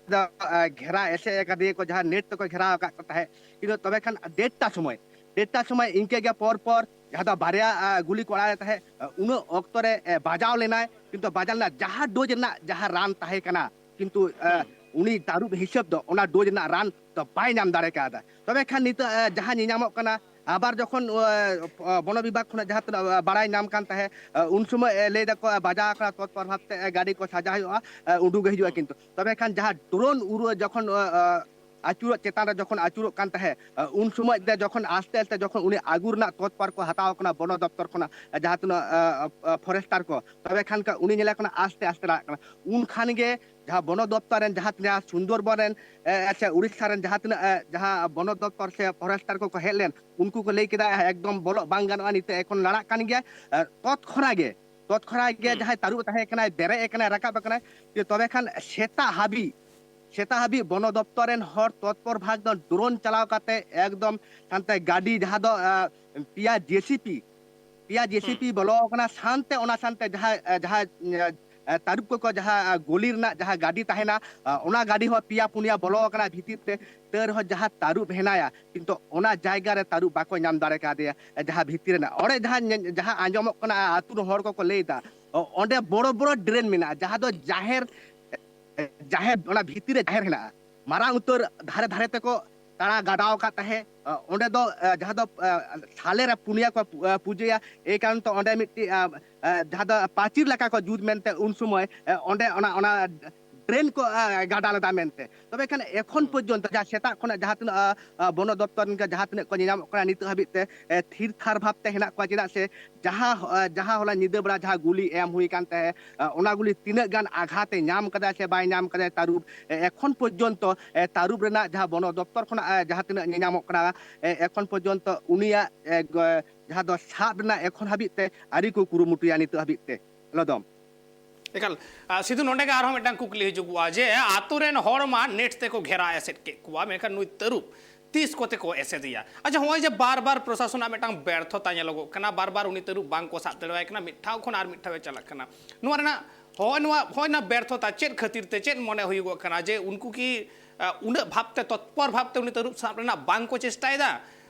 ᱫᱚ, ᱮ, ᱜᱷᱮᱨᱟ ᱮᱥᱮᱫ ᱟᱠᱟᱫᱮᱭᱟ ᱠᱚ, ᱡᱟᱦᱟᱸ ᱱᱮᱴ ᱛᱮᱠᱚ ᱜᱷᱮᱨᱟᱣ ᱟᱠᱟᱫ ᱠᱚ ᱛᱟᱦᱮᱸᱫ᱾ ᱠᱤᱱᱛᱩ ᱛᱚᱵᱮ ᱠᱷᱟᱱ ᱰᱮᱴᱴᱟ ᱥᱚᱢᱚᱭ, ᱰᱮᱴᱴᱟ ᱥᱚᱢᱚᱭ ᱤᱱᱠᱟᱹ ᱜᱮ ᱯᱚᱨ ᱯᱚᱨ ᱡᱟᱦᱟᱸ ᱫᱚ ᱵᱟᱨᱭᱟ, ᱮ, ᱜᱩᱞᱤ ᱠᱚ ᱟᱲᱟᱜ ᱮᱫ ᱛᱟᱦᱮᱸᱫ, ᱮ, ᱩᱱᱟᱹᱜ ᱚᱠᱛᱚ ᱨᱮ, ᱮ, ᱵᱟᱡᱟᱣ ᱞᱮᱱᱟᱭ, ᱠᱤᱱᱛᱩ ᱵᱟᱡᱟᱣ ᱞᱮᱱᱟ ᱡᱟᱦᱟᱸ ᱰᱳᱡᱽ ᱨᱮᱱᱟᱜ ᱡᱟᱦᱟᱸ ᱨᱟᱱ ᱛᱟᱦᱮᱸ ᱠᱟᱱᱟ, ᱠᱤᱱᱛᱩ, ᱮ, ᱦᱩᱸ᱾ ᱩᱱᱤ ᱛᱟᱹᱨᱩᱵ ᱦᱤᱥᱟᱹᱵ ᱫᱚ ᱚᱱᱟ ᱰᱳᱡᱽ ᱨᱮᱱᱟᱜ ᱨᱟᱱ ᱫᱚ ᱵᱟᱭ ᱧᱟᱢ ᱫᱟᱲᱮ ᱠᱟᱣᱫᱟ᱾ ᱛᱚᱵᱮ ᱠᱷᱟᱱ ᱱᱤᱛᱚᱜ, ᱮ, ᱡᱟᱦᱟᱸ ᱧᱮᱧᱟᱢᱚᱜ ᱠᱟᱱᱟ, ᱟᱵᱟᱨ ᱡᱚᱠᱷᱚᱱ, ᱮ, ᱵᱚᱱᱚ ᱵᱤᱵᱷᱟᱜᱽ ᱠᱷᱚᱱᱟᱜ ᱡᱟᱦᱟᱸ ᱛᱤᱱᱟᱹᱜ, ᱮ, ᱵᱟᱲᱟᱭ ᱧᱟᱢ ᱠᱟᱱ ᱛᱟᱦᱮᱸᱫ, ᱮ, ᱩᱱ ᱥᱚᱢᱚᱭ, ᱮ, ᱞᱟᱹᱭ ᱫᱟᱠᱚ, ᱮ, ᱵᱟᱡᱟᱣ ᱟᱠᱟᱱᱟ, ᱛᱚᱛᱯᱚᱨ ᱵᱷᱟᱵᱽᱛᱮ, ᱮ, ᱜᱟᱹᱰᱤ ᱠᱚ ᱥᱟᱡᱟᱣ ᱦᱩᱭᱩᱜᱼᱟ, ᱮ, ᱩᱰᱩᱠᱮ ᱦᱩᱭᱩᱜᱼᱟ᱾ ᱦᱩᱸ᱾ ᱠᱤᱱᱛᱩ ᱛᱚᱵᱮ ᱠᱷᱟᱱ ᱡᱟᱦᱟᱸ ᱰᱨᱳᱱ ᱩᱨᱟᱹ ᱡᱚᱠᱷᱚᱱ, ᱮ, ᱮ, ᱟᱹᱪᱩᱨᱚᱜ ᱪᱮᱛᱟᱱ ᱨᱮ ᱡᱚᱠᱷᱚᱱ ᱟᱹᱪᱩᱨᱚᱜ ᱠᱟᱱ ᱛᱟᱦᱮᱸᱫ, ᱩᱱ ᱥᱚᱢᱚᱭ ᱛᱮ ᱡᱚᱠᱷᱚᱱ ᱟᱥᱛᱮ ᱟᱥᱛᱮ ᱡᱚᱠᱷᱚᱱ ᱩᱱᱤ ᱟᱹᱜᱩ ᱨᱮᱱᱟᱜ ᱛᱚᱛᱯᱚᱨ ᱠᱚ ᱦᱟᱛᱟᱣ ᱠᱟᱱᱟ ᱵᱚᱱᱚ ᱫᱚᱯᱛᱚᱨ ᱠᱷᱚᱱᱟᱜ, ᱡᱟᱦᱟᱸ ᱛᱤᱱᱟᱹᱜ ᱯᱷᱚᱨᱮᱥᱴᱟᱨ ᱠᱚ, ᱛᱚᱵᱮ ᱠᱷᱟᱱ ᱩᱱᱤ ᱧᱮᱞᱮ ᱠᱟᱱᱟ ᱟᱥᱛᱮ ᱟᱥᱛᱮ ᱨᱟᱜ ᱠᱟᱱᱟ᱾ ᱩᱱ ᱠᱷᱟᱱ ᱜᱮ ᱡᱟᱦᱟᱸ ᱵᱚᱱᱚ ᱫᱚᱯᱛᱚᱨ ᱨᱮᱱ ᱡᱟᱦᱟᱸ ᱛᱤᱱᱟᱹᱜ ᱥᱩᱱᱫᱚᱨᱵᱚᱱ ᱨᱮᱱ ᱮ, ᱥᱮ ᱩᱲᱤᱥᱥᱟ ᱨᱮᱱ ᱡᱟᱦᱟᱸ ᱛᱤᱱᱟᱹᱜ, ᱮ, ᱡᱟᱦᱟᱸ ᱵᱚᱱᱚ ᱫᱚᱯᱛᱚᱨ ᱥᱮ ᱯᱷᱚᱨᱮᱥᱴᱟᱨ ᱠᱚᱠᱚ ᱦᱮᱡ ᱞᱮᱱ, ᱩᱱᱠᱩ ᱠᱚ ᱞᱟᱹᱭ ᱠᱮᱫᱟ, "ᱦᱮᱸ, ᱮᱠᱫᱚᱢ ᱵᱚᱞᱚᱜ ᱵᱟᱝ ᱜᱟᱱᱚᱜᱼᱟ, ᱱᱤᱛᱚᱜ ᱮᱠᱷᱚᱱ ᱞᱟᱲᱟᱜ ᱠᱟᱱ ᱜᱮᱭᱟ᱾" ᱮ, ᱛᱚᱛᱠᱷᱚᱱᱟ ᱜᱮ, ᱛᱚᱛᱠᱷᱚᱱᱟ ᱜᱮ ᱦᱩᱸ᱾ ᱡᱟᱦᱟᱸᱭ ᱛᱟᱹᱨᱩᱵ ᱮ ᱛᱟᱦᱮᱸ ᱠᱟᱱᱟᱭ, ᱵᱮᱨᱮᱫ ᱮ ᱠᱟᱱᱟᱭ, ᱨᱟᱠᱟᱵ ᱮ ᱠᱟᱱᱟᱭ᱾ ᱡᱮ ᱛᱚᱵᱮ ᱠᱷᱟᱱ ᱥᱮᱛᱟᱜ ᱦᱟᱹᱵᱤᱡ, ᱥᱮᱛᱟᱜ ᱦᱟᱹᱵᱤᱡ ᱵᱚᱱᱚ ᱫᱚᱯᱛᱚᱨ ᱨᱮᱱ ᱦᱚᱲ ᱛᱚᱛᱯᱚᱨ ᱵᱷᱟᱜᱽ ᱫᱚ ᱰᱨᱳᱱ ᱪᱟᱞᱟᱣ ᱠᱟᱛᱮ ᱮᱠᱫᱚᱢ ᱦᱟᱱᱛᱮ ᱜᱟᱹᱰᱤ ᱡᱟᱦᱟᱸ ᱫᱚ, ᱮ, ᱯᱮᱭᱟ ᱡᱮᱥᱤᱯᱤ, ᱯᱮᱭᱟ ᱦᱩᱸ᱾ ᱡᱮᱥᱤᱯᱤ ᱵᱚᱞᱚ ᱟᱠᱟᱱᱟ, ᱥᱟᱶᱛᱮ ᱚᱱᱟ ᱥᱟᱶᱛᱮ ᱡᱟᱦᱟᱸ, ᱮ, ᱡᱟᱦᱟᱸ, ᱮ, ᱮ, ᱛᱟᱹᱨᱩᱵ ᱠᱚᱠᱚ ᱡᱟᱦᱟᱸ, ᱮ, ᱜᱩᱞᱤ ᱨᱮᱱᱟᱜ ᱡᱟᱦᱟᱸ ᱜᱟᱹᱰᱤ ᱛᱟᱦᱮᱱᱟ, ᱮ, ᱚᱱᱟ ᱜᱟᱹᱰᱤ ᱦᱚᱸ ᱯᱮᱭᱟ ᱯᱩᱱᱭᱟ ᱵᱚᱞᱚ ᱟᱠᱟᱱᱟ ᱵᱷᱤᱛᱤᱨ ᱛᱮ᱾ ᱛᱟᱹᱣ ᱨᱮᱦᱚᱸ ᱡᱟᱦᱟᱸ ᱛᱟᱹᱨᱩᱵ ᱦᱮᱱᱟᱭᱟ, ᱠᱤᱱᱛᱩ ᱚᱱᱟ ᱡᱟᱭᱜᱟ ᱨᱮ ᱛᱟᱹᱨᱩᱵ ᱵᱟᱠᱚ ᱧᱟᱢ ᱫᱟᱲᱮ ᱠᱟᱫᱮᱭᱟ, ᱮ, ᱡᱟᱦᱟᱸ ᱵᱷᱤᱛᱤᱨ ᱨᱮᱱᱟᱜ᱾ ᱚᱸᱰᱮ ᱡᱟᱦᱟᱸ ᱧᱮ-, ᱡᱟᱦᱟᱸ ᱟᱸᱡᱚᱢᱚᱜ ᱠᱟᱱᱟ, ᱟᱹᱛᱩ ᱨᱮᱱ ᱦᱚᱲ ᱠᱚᱠᱚ ᱞᱟᱹᱭ ᱮᱫᱟ, ᱚ-, ᱚᱸᱰᱮ ᱵᱚᱲᱚ ᱵᱚᱲᱚ ᱰᱨᱮᱱ ᱢᱮᱱᱟᱜᱼᱟ, ᱡᱟᱦᱟᱸ ᱫᱚ ᱡᱟᱦᱮᱨ, ᱮ, ᱡᱟᱦᱮᱨ, ᱚᱱᱟ ᱵᱷᱤᱛᱤᱨ ᱨᱮ ᱡᱟᱦᱮᱨ ᱦᱮᱱᱟᱜᱼᱟ, ᱢᱟᱨᱟᱝ ᱩᱛᱟᱹᱨ ᱫᱷᱟᱨᱮ ᱫᱷᱟᱨᱮ ᱛᱮᱠᱚ ᱛᱟᱲᱟ ᱜᱟᱰᱟᱣ ᱟᱠᱟᱫ ᱛᱟᱦᱮᱸᱫ᱾ ᱚ-, ᱚᱸᱰᱮ ᱫᱚ, ᱮ, ᱡᱟᱦᱟᱸ ᱫᱚ, ᱮ, ᱥᱟᱞᱮ ᱨᱮ ᱯᱩᱱᱭᱟ ᱠᱚ ᱯᱩ-, ᱮ, ᱯᱩᱡᱟᱹᱭᱟ, ᱮᱭ ᱠᱟᱨᱚᱱ ᱛᱮ ᱚᱸᱰᱮ ᱢᱤᱫᱴᱤᱡ, ᱮ, ᱮ, ᱡᱟᱦᱟᱸ ᱫᱚ ᱯᱟᱹᱪᱤᱨ ᱞᱮᱠᱟ ᱠᱚ ᱡᱩᱛ ᱢᱮᱱᱛᱮ ᱩᱱ ᱥᱚᱢᱚᱭ, ᱮ, ᱚᱸᱰᱮ ᱚᱱᱟ, ᱚᱱᱟ ᱰᱨᱮᱱ ᱠᱚ, ᱮ, ᱜᱟᱰᱟ ᱞᱮᱫᱟ ᱢᱮᱱᱛᱮ᱾ ᱛᱚᱵᱮ ᱠᱷᱟᱱ ᱮᱠᱷᱚᱱ ᱦᱩᱸ᱾ ᱯᱚᱨᱡᱚᱱᱛᱚ ᱡᱟᱦᱟᱸ ᱥᱮᱛᱟᱜ ᱠᱷᱚᱱᱟᱜ ᱡᱟᱦᱟᱸ ᱛᱤᱱᱟᱹᱜ, ᱟ, ᱟ, ᱵᱚᱱᱚ ᱫᱚᱯᱛᱚᱨ ᱨᱮᱱ ᱡᱟᱦᱟᱸ ᱛᱤᱱᱟᱹᱜ ᱠᱚ ᱧᱮᱧᱟᱢᱚᱜ ᱠᱟᱱᱟ ᱱᱤᱛᱚᱜ ᱦᱟᱹᱵᱤᱡ ᱛᱮ, ᱮ, ᱛᱷᱤᱨ ᱛᱷᱟᱨ ᱵᱷᱟᱵᱽ ᱛᱮ ᱦᱮᱱᱟᱜ ᱠᱚᱣᱟ᱾ ᱪᱮᱫᱟᱜ ᱥᱮ ᱡᱟᱦᱟᱸ, ᱟ, ᱡᱟᱦᱟᱸ ᱦᱚᱞᱟ ᱧᱤᱫᱟᱹ ᱵᱮᱲᱟ ᱡᱟᱦᱟᱸ ᱜᱩᱞᱤ ᱮᱢ ᱦᱩᱭ ᱠᱟᱱ ᱛᱟᱦᱮᱸᱫ, ᱟ, ᱚᱱᱟ ᱜᱩᱞᱤ ᱛᱤᱱᱟᱹᱜ ᱜᱟᱱ ᱟᱜᱷᱟᱛ ᱮ ᱧᱟᱢ ᱠᱟᱫᱟ ᱥᱮ ᱵᱟᱭ ᱧᱟᱢ ᱠᱟᱫᱟ ᱛᱟᱹᱨᱩᱵ, ᱮ, ᱮᱠᱷᱚᱱ ᱯᱚᱨᱡᱚᱱᱛᱚ, ᱮ, ᱛᱟᱹᱨᱩᱵ ᱨᱮᱱᱟᱜ ᱡᱟᱦᱟᱸ ᱵᱚᱱᱚ ᱫᱚᱯᱛᱚᱨ ᱠᱷᱚᱱᱟᱜ, ᱮ, ᱡᱟᱦᱟᱸ ᱛᱤᱱᱟᱹᱜ ᱧᱮᱧᱟᱢᱚᱜ ᱠᱟᱱᱟ, ᱮ, ᱮᱠᱷᱚᱱ ᱯᱚᱨᱡᱚᱱᱛᱚ ᱩᱱᱤᱭᱟᱜ, ᱮ, ᱜᱚ-, ᱡᱟᱦᱟᱸ ᱫᱚ ᱥᱟᱵ ᱨᱮᱱᱟᱜ ᱮᱠᱷᱚᱱ ᱦᱟᱹᱵᱤᱡ ᱛᱮ ᱟᱹᱣᱨᱤ ᱠᱚ ᱠᱩᱨᱩᱢᱩᱴᱩᱭᱟ ᱱᱤᱛᱚᱜ ᱦᱟᱹᱵᱤᱡ ᱛᱮ᱾ ᱞᱚᱫᱚᱢ᱾ ᱮᱠᱟᱞ᱾ ᱟ, ᱥᱤᱫᱷᱩ, ᱱᱚᱰᱮ ᱜᱮ ᱟᱨᱦᱚᱸ ᱢᱤᱫᱴᱟᱝ ᱠᱩᱠᱞᱤ ᱦᱤᱡᱩᱜᱚᱜᱼᱟ ᱡᱮ ᱟᱛᱳ ᱨᱮᱱ ᱦᱚᱲ ᱢᱟ ᱱᱮᱴ ᱛᱮᱠᱚ ᱜᱷᱮᱨᱟ ᱮᱥᱮᱫ ᱠᱮᱫ ᱠᱚᱣᱟ, ᱢᱮᱱᱠᱷᱟᱱ ᱱᱩᱭ ᱛᱟᱹᱨᱩᱵ ᱛᱤᱥ ᱠᱚᱛᱮ ᱠᱚ ᱮᱥᱮᱫᱮᱭᱟ? ᱟᱪᱪᱷᱟ, ᱱᱚᱜᱼᱚᱭ ᱡᱮ ᱵᱟᱨ ᱵᱟᱨ ᱯᱨᱚᱥᱟᱥᱚᱱᱟᱜ ᱢᱤᱫᱴᱟᱝ ᱵᱮᱨᱛᱷᱚᱛᱟ ᱧᱮᱞᱚᱜᱚᱜ ᱠᱟᱱᱟ, ᱵᱟᱨ ᱵᱟᱨ ᱩᱱᱤ ᱛᱟᱹᱨᱩᱵ ᱵᱟᱝ ᱠᱚ ᱥᱟᱵ ᱫᱟᱲᱮᱣᱟᱭ ᱠᱟᱱᱟ, ᱢᱤᱫ ᱴᱷᱟᱶ ᱠᱷᱚᱱ ᱟᱨ ᱢᱤᱫ ᱴᱷᱟᱶ ᱮ ᱪᱟᱞᱟᱜ ᱠᱟᱱᱟ, ᱱᱚᱣᱟ ᱨᱮᱱᱟᱜ, ᱦᱚᱸᱜᱼᱚᱭ ᱱᱚᱣᱟ, ᱦᱚᱸᱜᱼᱚᱭ ᱱᱚᱣᱟ ᱵᱮᱨᱛᱷᱚᱛᱟ ᱪᱮᱫ ᱠᱷᱟᱹᱛᱤᱨ ᱛᱮ, ᱪᱮᱫ ᱢᱚᱱᱮ ᱦᱩᱭᱩᱜᱚᱜ ᱠᱟᱱᱟ ᱡᱮ ᱩᱱᱠᱩ ᱠᱤ, ᱟ, ᱩᱱᱟᱹᱜ ᱵᱷᱟᱵᱽᱛᱮ, ᱛᱚᱛᱯᱚᱨ ᱵᱷᱟᱵᱽᱛᱮ ᱩᱱᱤ ᱛᱟᱹᱨᱩᱵ ᱥᱟᱵ ᱨᱮᱱᱟᱜ ᱵᱟᱝ ᱠᱚ ᱪᱮᱥᱴᱟᱭᱮᱫᱟ?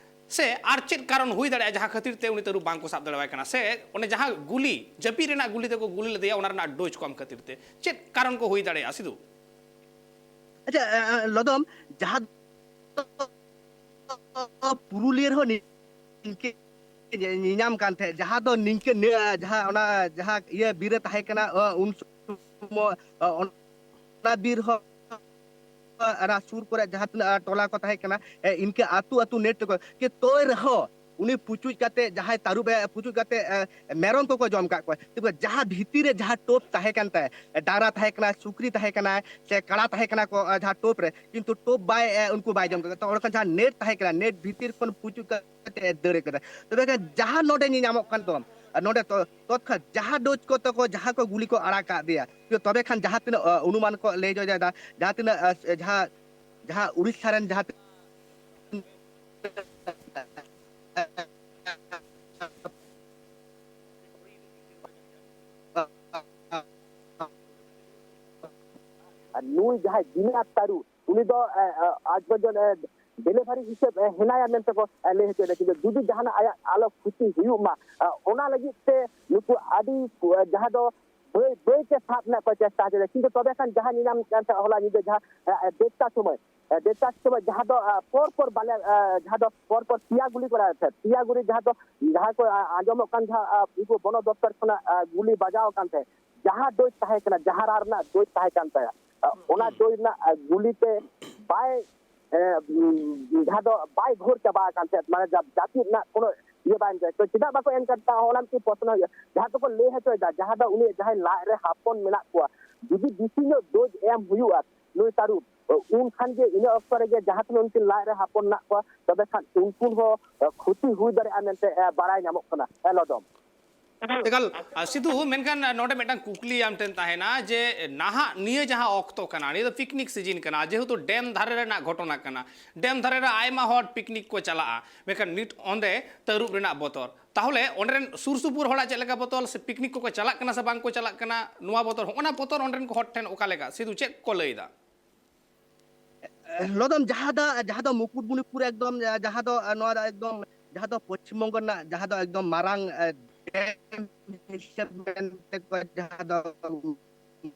ᱥᱮ ᱟᱨ ᱪᱮᱫ ᱠᱟᱨᱚᱱ ᱦᱩᱭ ᱫᱟᱲᱮᱭᱟᱜᱼᱟ ᱡᱟᱦᱟᱸ ᱠᱷᱟᱹᱛᱤᱨ ᱛᱮ ᱩᱱᱤ ᱛᱟᱹᱨᱩᱵ ᱵᱟᱝ ᱠᱚ ᱥᱟᱵ ᱫᱟᱲᱮᱣᱟᱭ ᱠᱟᱱᱟ? ᱥᱮ ᱚᱱᱮ ᱡᱟᱦᱟᱸ ᱜᱩᱞᱤ, ᱡᱟᱹᱯᱤᱫ ᱨᱮᱱᱟᱜ ᱜᱩᱞᱤ ᱛᱮᱠᱚ ᱜᱩᱞᱤ ᱞᱮᱫᱮᱭᱟ, ᱚᱱᱟ ᱨᱮᱱᱟᱜ ᱰᱳᱡᱽ ᱠᱚᱢ ᱠᱷᱟᱹᱛᱤᱨ ᱛᱮ ᱪᱮᱫ ᱠᱟᱨᱚᱱ ᱠᱚ ᱦᱩᱭ ᱫᱟᱲᱮᱭᱟᱜᱼᱟ, ᱥᱤᱫᱷᱩ? ᱟᱪᱪᱷᱟ, ᱮ, ᱮ, ᱞᱚᱫᱚᱢ, ᱡᱟᱦᱟᱸ ᱫᱚ ᱯᱩᱨᱩᱞᱤᱭᱟᱹ ᱨᱮᱦᱚᱸ ᱱᱤᱝᱠᱟᱹ ᱧᱮ-, ᱧᱮᱧᱟᱢ ᱠᱟᱱ ᱛᱟᱦᱮᱸᱫ, ᱡᱟᱦᱟᱸ ᱫᱚ ᱱᱤᱝᱠᱟᱹ ᱱᱤ-, ᱡᱟᱦᱟᱸ ᱚᱱᱟ ᱡᱟᱦᱟᱸ ᱤᱭᱟᱹ ᱵᱤᱨ ᱨᱮ ᱛᱟᱦᱮᱸ ᱠᱟᱱᱟ, ᱚ, ᱩᱱ ᱥᱚᱢᱚᱭ, ᱚ, ᱚᱱᱟ ᱵᱤᱨ ᱦᱚᱸ ᱚᱱᱟ ᱥᱩᱨ ᱠᱚᱨᱮ ᱡᱟᱦᱟᱸ ᱛᱤᱱᱟᱹᱜ, ᱟ, ᱴᱚᱞᱟ ᱠᱚ ᱛᱟᱦᱮᱸ ᱠᱟᱱᱟ, ᱮ, ᱤᱱᱠᱟᱹ ᱟᱹᱛᱩ ᱟᱹᱛᱩ ᱱᱮᱴ ᱛᱮᱠᱚ, ᱠᱤ ᱛᱚᱭ ᱨᱮᱦᱚᱸ ᱩᱱᱤ ᱯᱩᱪᱩᱡ ᱠᱟᱛᱮ, ᱡᱟᱦᱟᱸᱭ ᱛᱟᱹᱨᱩᱵ ᱮ ᱯᱩᱪᱩᱡ ᱠᱟᱛᱮ, ᱮ, ᱢᱮᱨᱚᱢ ᱠᱚᱠᱚ ᱡᱚᱢ ᱠᱟᱜ ᱠᱚᱣᱟ, ᱛᱚᱵᱮ ᱡᱟᱦᱟᱸ ᱵᱷᱤᱛᱤᱨ ᱨᱮ ᱡᱟᱦᱟᱸ ᱴᱳᱯ ᱛᱟᱦᱮᱸ ᱠᱟᱱ ᱛᱟᱭᱟ, ᱰᱟᱝᱨᱟ ᱛᱟᱦᱮᱸ ᱠᱟᱱᱟ, ᱥᱩᱠᱨᱤ ᱛᱟᱦᱮᱸ ᱠᱟᱱᱟ, ᱥᱮ ᱠᱟᱲᱟ ᱛᱟᱦᱮᱸ ᱠᱟᱱᱟ ᱠᱚ, ᱟ, ᱡᱟᱦᱟᱸ ᱴᱳᱯ ᱨᱮ, ᱠᱤᱱᱛᱩ ᱴᱳᱯ ᱵᱟᱭ, ᱮ, ᱩᱱᱠᱩ ᱵᱟᱭ ᱡᱚᱢ ᱠᱟᱜ ᱠᱚᱣᱟ᱾ ᱛᱚ ᱚᱸᱰᱮ ᱠᱷᱚᱱ ᱡᱟᱦᱟᱸ ᱱᱮᱴ ᱛᱟᱦᱮᱸ ᱠᱟᱱᱟ, ᱱᱮᱴ ᱵᱷᱤᱛᱤᱨ ᱠᱷᱚᱱ ᱯᱩᱪᱩᱡ ᱠᱟᱛᱮ ᱮ ᱫᱟᱹᱲ ᱠᱟᱫᱟ᱾ ᱛᱚᱵᱮ ᱠᱷᱟᱱ ᱡᱟᱦᱟᱸ ᱱᱚᱰᱮ ᱧᱮᱧᱟᱢᱚᱜ ᱠᱟᱱ ᱫᱚ, ᱱᱚᱰᱮ ᱛᱚ-, ᱛᱚᱛᱠᱷᱟ ᱡᱟᱦᱟᱸ ᱰᱳᱡᱽ ᱠᱚ ᱛᱟᱠᱚ, ᱡᱟᱦᱟᱸ ᱠᱚ ᱜᱩᱞᱤ ᱠᱚ ᱟᱲᱟᱜ ᱠᱟᱜ ᱫᱮᱭᱟ, ᱛᱚᱵᱮ ᱠᱷᱟᱱ ᱡᱟᱦᱟᱸ ᱛᱤᱱᱟᱹᱜ, ᱟ, ᱚᱱᱩᱢᱟᱱ ᱠᱚ ᱞᱟᱹᱭ ᱡᱚ ᱡᱟᱫᱟ, ᱡᱟᱦᱟᱸ ᱛᱤᱱᱟᱹᱜ, ᱟ, ᱡᱟᱦᱟᱸ, ᱡᱟᱦᱟᱸ ᱩᱲᱤᱥᱥᱟ ᱨᱮᱱ ᱡᱟᱦᱟᱸ ᱛᱤᱱᱟᱹᱜ ᱟᱨ ᱱᱩᱭ ᱡᱟᱦᱟᱸᱭ ᱵᱤᱱᱟ ᱛᱟᱹᱨᱩ, ᱩᱱᱤ ᱫᱚ, ᱮ, ᱮ, ᱟᱡ ᱯᱚᱨᱡᱚᱱᱛᱚ, ᱮ, ᱰᱮᱞᱤᱵᱷᱟᱨᱤ ᱦᱤᱥᱟᱹᱵ, ᱮ, ᱦᱮᱱᱟᱭᱟ ᱢᱮᱱᱛᱮ ᱠᱚ, ᱮ, ᱞᱟᱹᱭ ᱦᱚᱪᱚᱭᱮᱫᱟ᱾ ᱠᱤᱱᱛᱩ ᱡᱩᱫᱤ ᱡᱟᱦᱟᱱᱟᱜ ᱟᱭᱟᱜ ᱟᱞᱚ ᱠᱷᱚᱛᱤ ᱦᱩᱭᱩᱜ ᱢᱟ, ᱮ, ᱚᱱᱟ ᱞᱟᱹᱜᱤᱫ ᱛᱮ ᱱᱩᱠᱩ ᱟᱹᱰᱤ, ᱮ, ᱡᱟᱦᱟᱸ ᱫᱚ ᱵᱟᱹᱭ ᱵᱟᱹᱭ ᱛᱮ ᱥᱟᱵ ᱨᱮᱱᱟᱜ ᱠᱚ ᱪᱮᱥᱴᱟ ᱦᱚᱪᱚᱭᱮᱫᱟ᱾ ᱠᱤᱱᱛᱩ ᱛᱚᱵᱮ ᱠᱷᱟᱱ ᱡᱟᱦᱟᱸ ᱧᱮᱧᱟᱢ ᱠᱟᱱ ᱛᱟᱦᱮᱸᱫ ᱦᱚᱞᱟ ᱧᱤᱫᱟᱹ ᱡᱟᱦᱟᱸ, ᱮ, ᱮ, ᱰᱮᱴᱴᱟ ᱥᱚᱢᱚᱭ, ᱮ, ᱰᱮᱴᱴᱟ ᱥᱚᱢᱚᱭ ᱡᱟᱦᱟᱸ ᱫᱚ, ᱮ, ᱯᱚᱨ ᱯᱚᱨ ᱵᱟᱞᱮ, ᱮ, ᱡᱟᱦᱟᱸ ᱫᱚ ᱯᱚᱨ ᱯᱚᱨ ᱯᱮᱭᱟ ᱜᱩᱞᱤ ᱠᱚ ᱞᱟᱜᱟᱣᱮᱫ ᱛᱟᱦᱮᱸᱫ, ᱯᱮᱭᱟ ᱜᱩᱞᱤ ᱡᱟᱦᱟᱸ ᱫᱚ, ᱡᱟᱦᱟᱸ ᱠᱚ, ᱮ, ᱟᱸᱡᱚᱢᱚᱜ ᱠᱟᱱ ᱡᱟᱦᱟᱸ, ᱮ, ᱩᱱᱠᱩ ᱵᱚᱱᱚ ᱫᱚᱯᱛᱚᱨ ᱠᱷᱚᱱᱟᱜ, ᱮ, ᱜᱩᱞᱤ ᱵᱟᱡᱟᱣ ᱟᱠᱟᱱ ᱛᱟᱦᱮᱸᱫ, ᱡᱟᱦᱟᱸ ᱰᱳᱡᱽ ᱛᱟᱦᱮᱸ ᱠᱟᱱᱟ, ᱡᱟᱦᱟᱸ ᱨᱟᱱ ᱨᱮᱱᱟᱜ ᱰᱳᱡᱽ ᱛᱟᱦᱮᱸ ᱠᱟᱱ ᱛᱟᱭᱟ, ᱚᱱᱟ ᱰᱳᱡᱽ ᱨᱮᱱᱟᱜ ᱜᱩᱞᱤ ᱛᱮ ᱵᱟᱭ, ᱮ, ᱡᱟᱦᱟᱸ ᱫᱚ ᱵᱟᱭ ᱜᱷᱳᱨ ᱪᱟᱵᱟ ᱟᱠᱟᱱ ᱛᱟᱦᱮᱸᱫ, ᱢᱟᱱᱮ ᱡᱟ-, ᱡᱟᱹᱯᱤᱫ ᱨᱮᱱᱟᱜ ᱠᱳᱱᱳ ᱤᱭᱟᱹ ᱵᱟᱭ ᱮᱢ ᱠᱟᱱᱟ᱾ ᱛᱚ ᱪᱮᱫᱟᱜ ᱵᱟᱠᱚ ᱮᱢ ᱠᱟᱫ ᱛᱟᱦᱮᱸᱫ, ᱚᱱᱟ ᱢᱤᱫᱴᱤᱡ ᱯᱨᱚᱥᱱᱚ ᱦᱩᱭᱩᱜᱼᱟ᱾ ᱡᱟᱦᱟᱸ ᱫᱚᱠᱚ ᱞᱟᱹᱭ ᱦᱚᱪᱚᱭᱮᱫᱟ, ᱡᱟᱦᱟᱸ ᱫᱚ ᱩᱱᱤ ᱡᱟᱦᱟᱸᱭ ᱞᱟᱡ ᱨᱮ ᱦᱚᱯᱚᱱ ᱢᱮᱱᱟᱜ ᱠᱚᱣᱟ, ᱡᱩᱫᱤ ᱵᱮᱥᱤ ᱧᱚᱜ ᱰᱳᱡᱽ ᱮᱢ ᱦᱩᱭᱩᱜᱼᱟ ᱱᱩᱭ ᱛᱟᱹᱨᱩᱵ, ᱩᱱ ᱠᱷᱟᱱ ᱜᱮ ᱤᱱᱟᱹ ᱚᱠᱛᱚ ᱨᱮᱜᱮ ᱡᱟᱦᱟᱸ ᱛᱤᱱᱟᱹᱜ ᱩᱱᱠᱤᱱ ᱞᱟᱡ ᱨᱮ ᱦᱚᱯᱚᱱ ᱢᱮᱱᱟᱜ ᱠᱚᱣᱟ, ᱛᱚᱵᱮ ᱠᱷᱟᱱ ᱩᱱᱠᱩ ᱦᱚᱸ ᱠᱷᱚᱛᱤ ᱦᱩᱭ ᱫᱟᱲᱮᱭᱟᱜᱼᱟ ᱢᱮᱱᱛᱮ, ᱮ, ᱵᱟᱲᱟᱭ ᱧᱟᱢᱚᱜ ᱠᱟᱱᱟ᱾ ᱦᱮᱸ, ᱞᱚᱫᱚᱢ᱾ ᱮᱠᱟᱞ, ᱟ, ᱥᱤᱫᱷᱩ, ᱢᱮᱱᱠᱷᱟᱱ ᱱᱚᱰᱮ ᱢᱤᱫᱴᱟᱝ ᱠᱩᱠᱞᱤ ᱟᱢ ᱴᱷᱮᱱ ᱛᱟᱦᱮᱱᱟ ᱡᱮ ᱱᱟᱦᱟᱜ ᱱᱤᱭᱟᱹ ᱡᱟᱦᱟᱸ ᱚᱠᱛᱚ ᱠᱟᱱᱟ, ᱱᱤᱭᱟᱹ ᱫᱚ ᱯᱤᱠᱱᱤᱠ ᱥᱤᱡᱤᱱ ᱠᱟᱱᱟ, ᱡᱮᱦᱮᱛᱩ ᱰᱮᱢ ᱫᱷᱟᱨᱮ ᱨᱮᱱᱟᱜ ᱜᱷᱚᱴᱚᱱᱟ ᱠᱟᱱᱟ, ᱰᱮᱢ ᱫᱷᱟᱨᱮ ᱨᱮ ᱟᱭᱢᱟ ᱦᱚᱲ ᱯᱤᱠᱱᱤᱠ ᱠᱚ ᱪᱟᱞᱟᱜᱼᱟ, ᱢᱮᱱᱠᱷᱟᱱ ᱱᱤᱛ ᱚᱸᱰᱮ ᱛᱟᱹᱨᱩᱵ ᱨᱮᱱᱟᱜ ᱵᱚᱛᱚᱨ, ᱛᱟᱦᱚᱞᱮ ᱚᱸᱰᱮ ᱨᱮᱱ ᱥᱩᱨ ᱥᱩᱯᱩᱨ ᱦᱚᱲᱟᱜ ᱪᱮᱫ ᱞᱮᱠᱟ ᱵᱚᱛᱚᱨ, ᱥᱮ ᱯᱤᱠᱱᱤᱠ ᱠᱚᱠᱚ ᱪᱟᱞᱟᱜ ᱠᱟᱱᱟ ᱥᱮ ᱵᱟᱝ ᱠᱚ ᱪᱟᱞᱟᱜ ᱠᱟᱱᱟ, ᱱᱚᱣᱟ ᱵᱚᱛᱚᱨ, ᱦᱚᱸᱜᱼᱚ ᱱᱟ ᱵᱚᱛᱚᱨ ᱚᱸᱰᱮ ᱨᱮᱱ ᱠᱚ ᱦᱚᱲ ᱴᱷᱮᱱ ᱚᱠᱟ ᱞᱮᱠᱟ? ᱥᱤᱫᱷᱩ, ᱪᱮᱫ ᱠᱚ ᱞᱟᱹᱭ ᱮᱫᱟ? ᱞᱚᱫᱚᱢ, ᱡᱟᱦᱟᱸ ᱫᱚ, ᱡᱟᱦᱟᱸ ᱫᱚ ᱢᱩᱠᱩᱴᱢᱩᱱᱤᱯᱩᱨ ᱮᱠᱫᱚᱢ, ᱡᱟᱦᱟᱸ ᱫᱚ, ᱱᱚᱣᱟ ᱫᱚ ᱮᱠᱫᱚᱢ, ᱡᱟᱦᱟᱸ ᱫᱚ ᱯᱚᱪᱷᱤᱢ ᱵᱚᱝᱜᱚ ᱨᱮᱱᱟᱜ ᱡᱟᱦᱟᱸ ᱫᱚ ᱮᱠᱫᱚᱢ ᱢᱟᱨᱟᱝ, ᱮ, ᱰᱮᱢ ᱦᱤᱥᱟᱹᱵ ᱢᱮᱱᱛᱮ ᱠᱚ ᱡᱟᱦᱟᱸ ᱫᱚ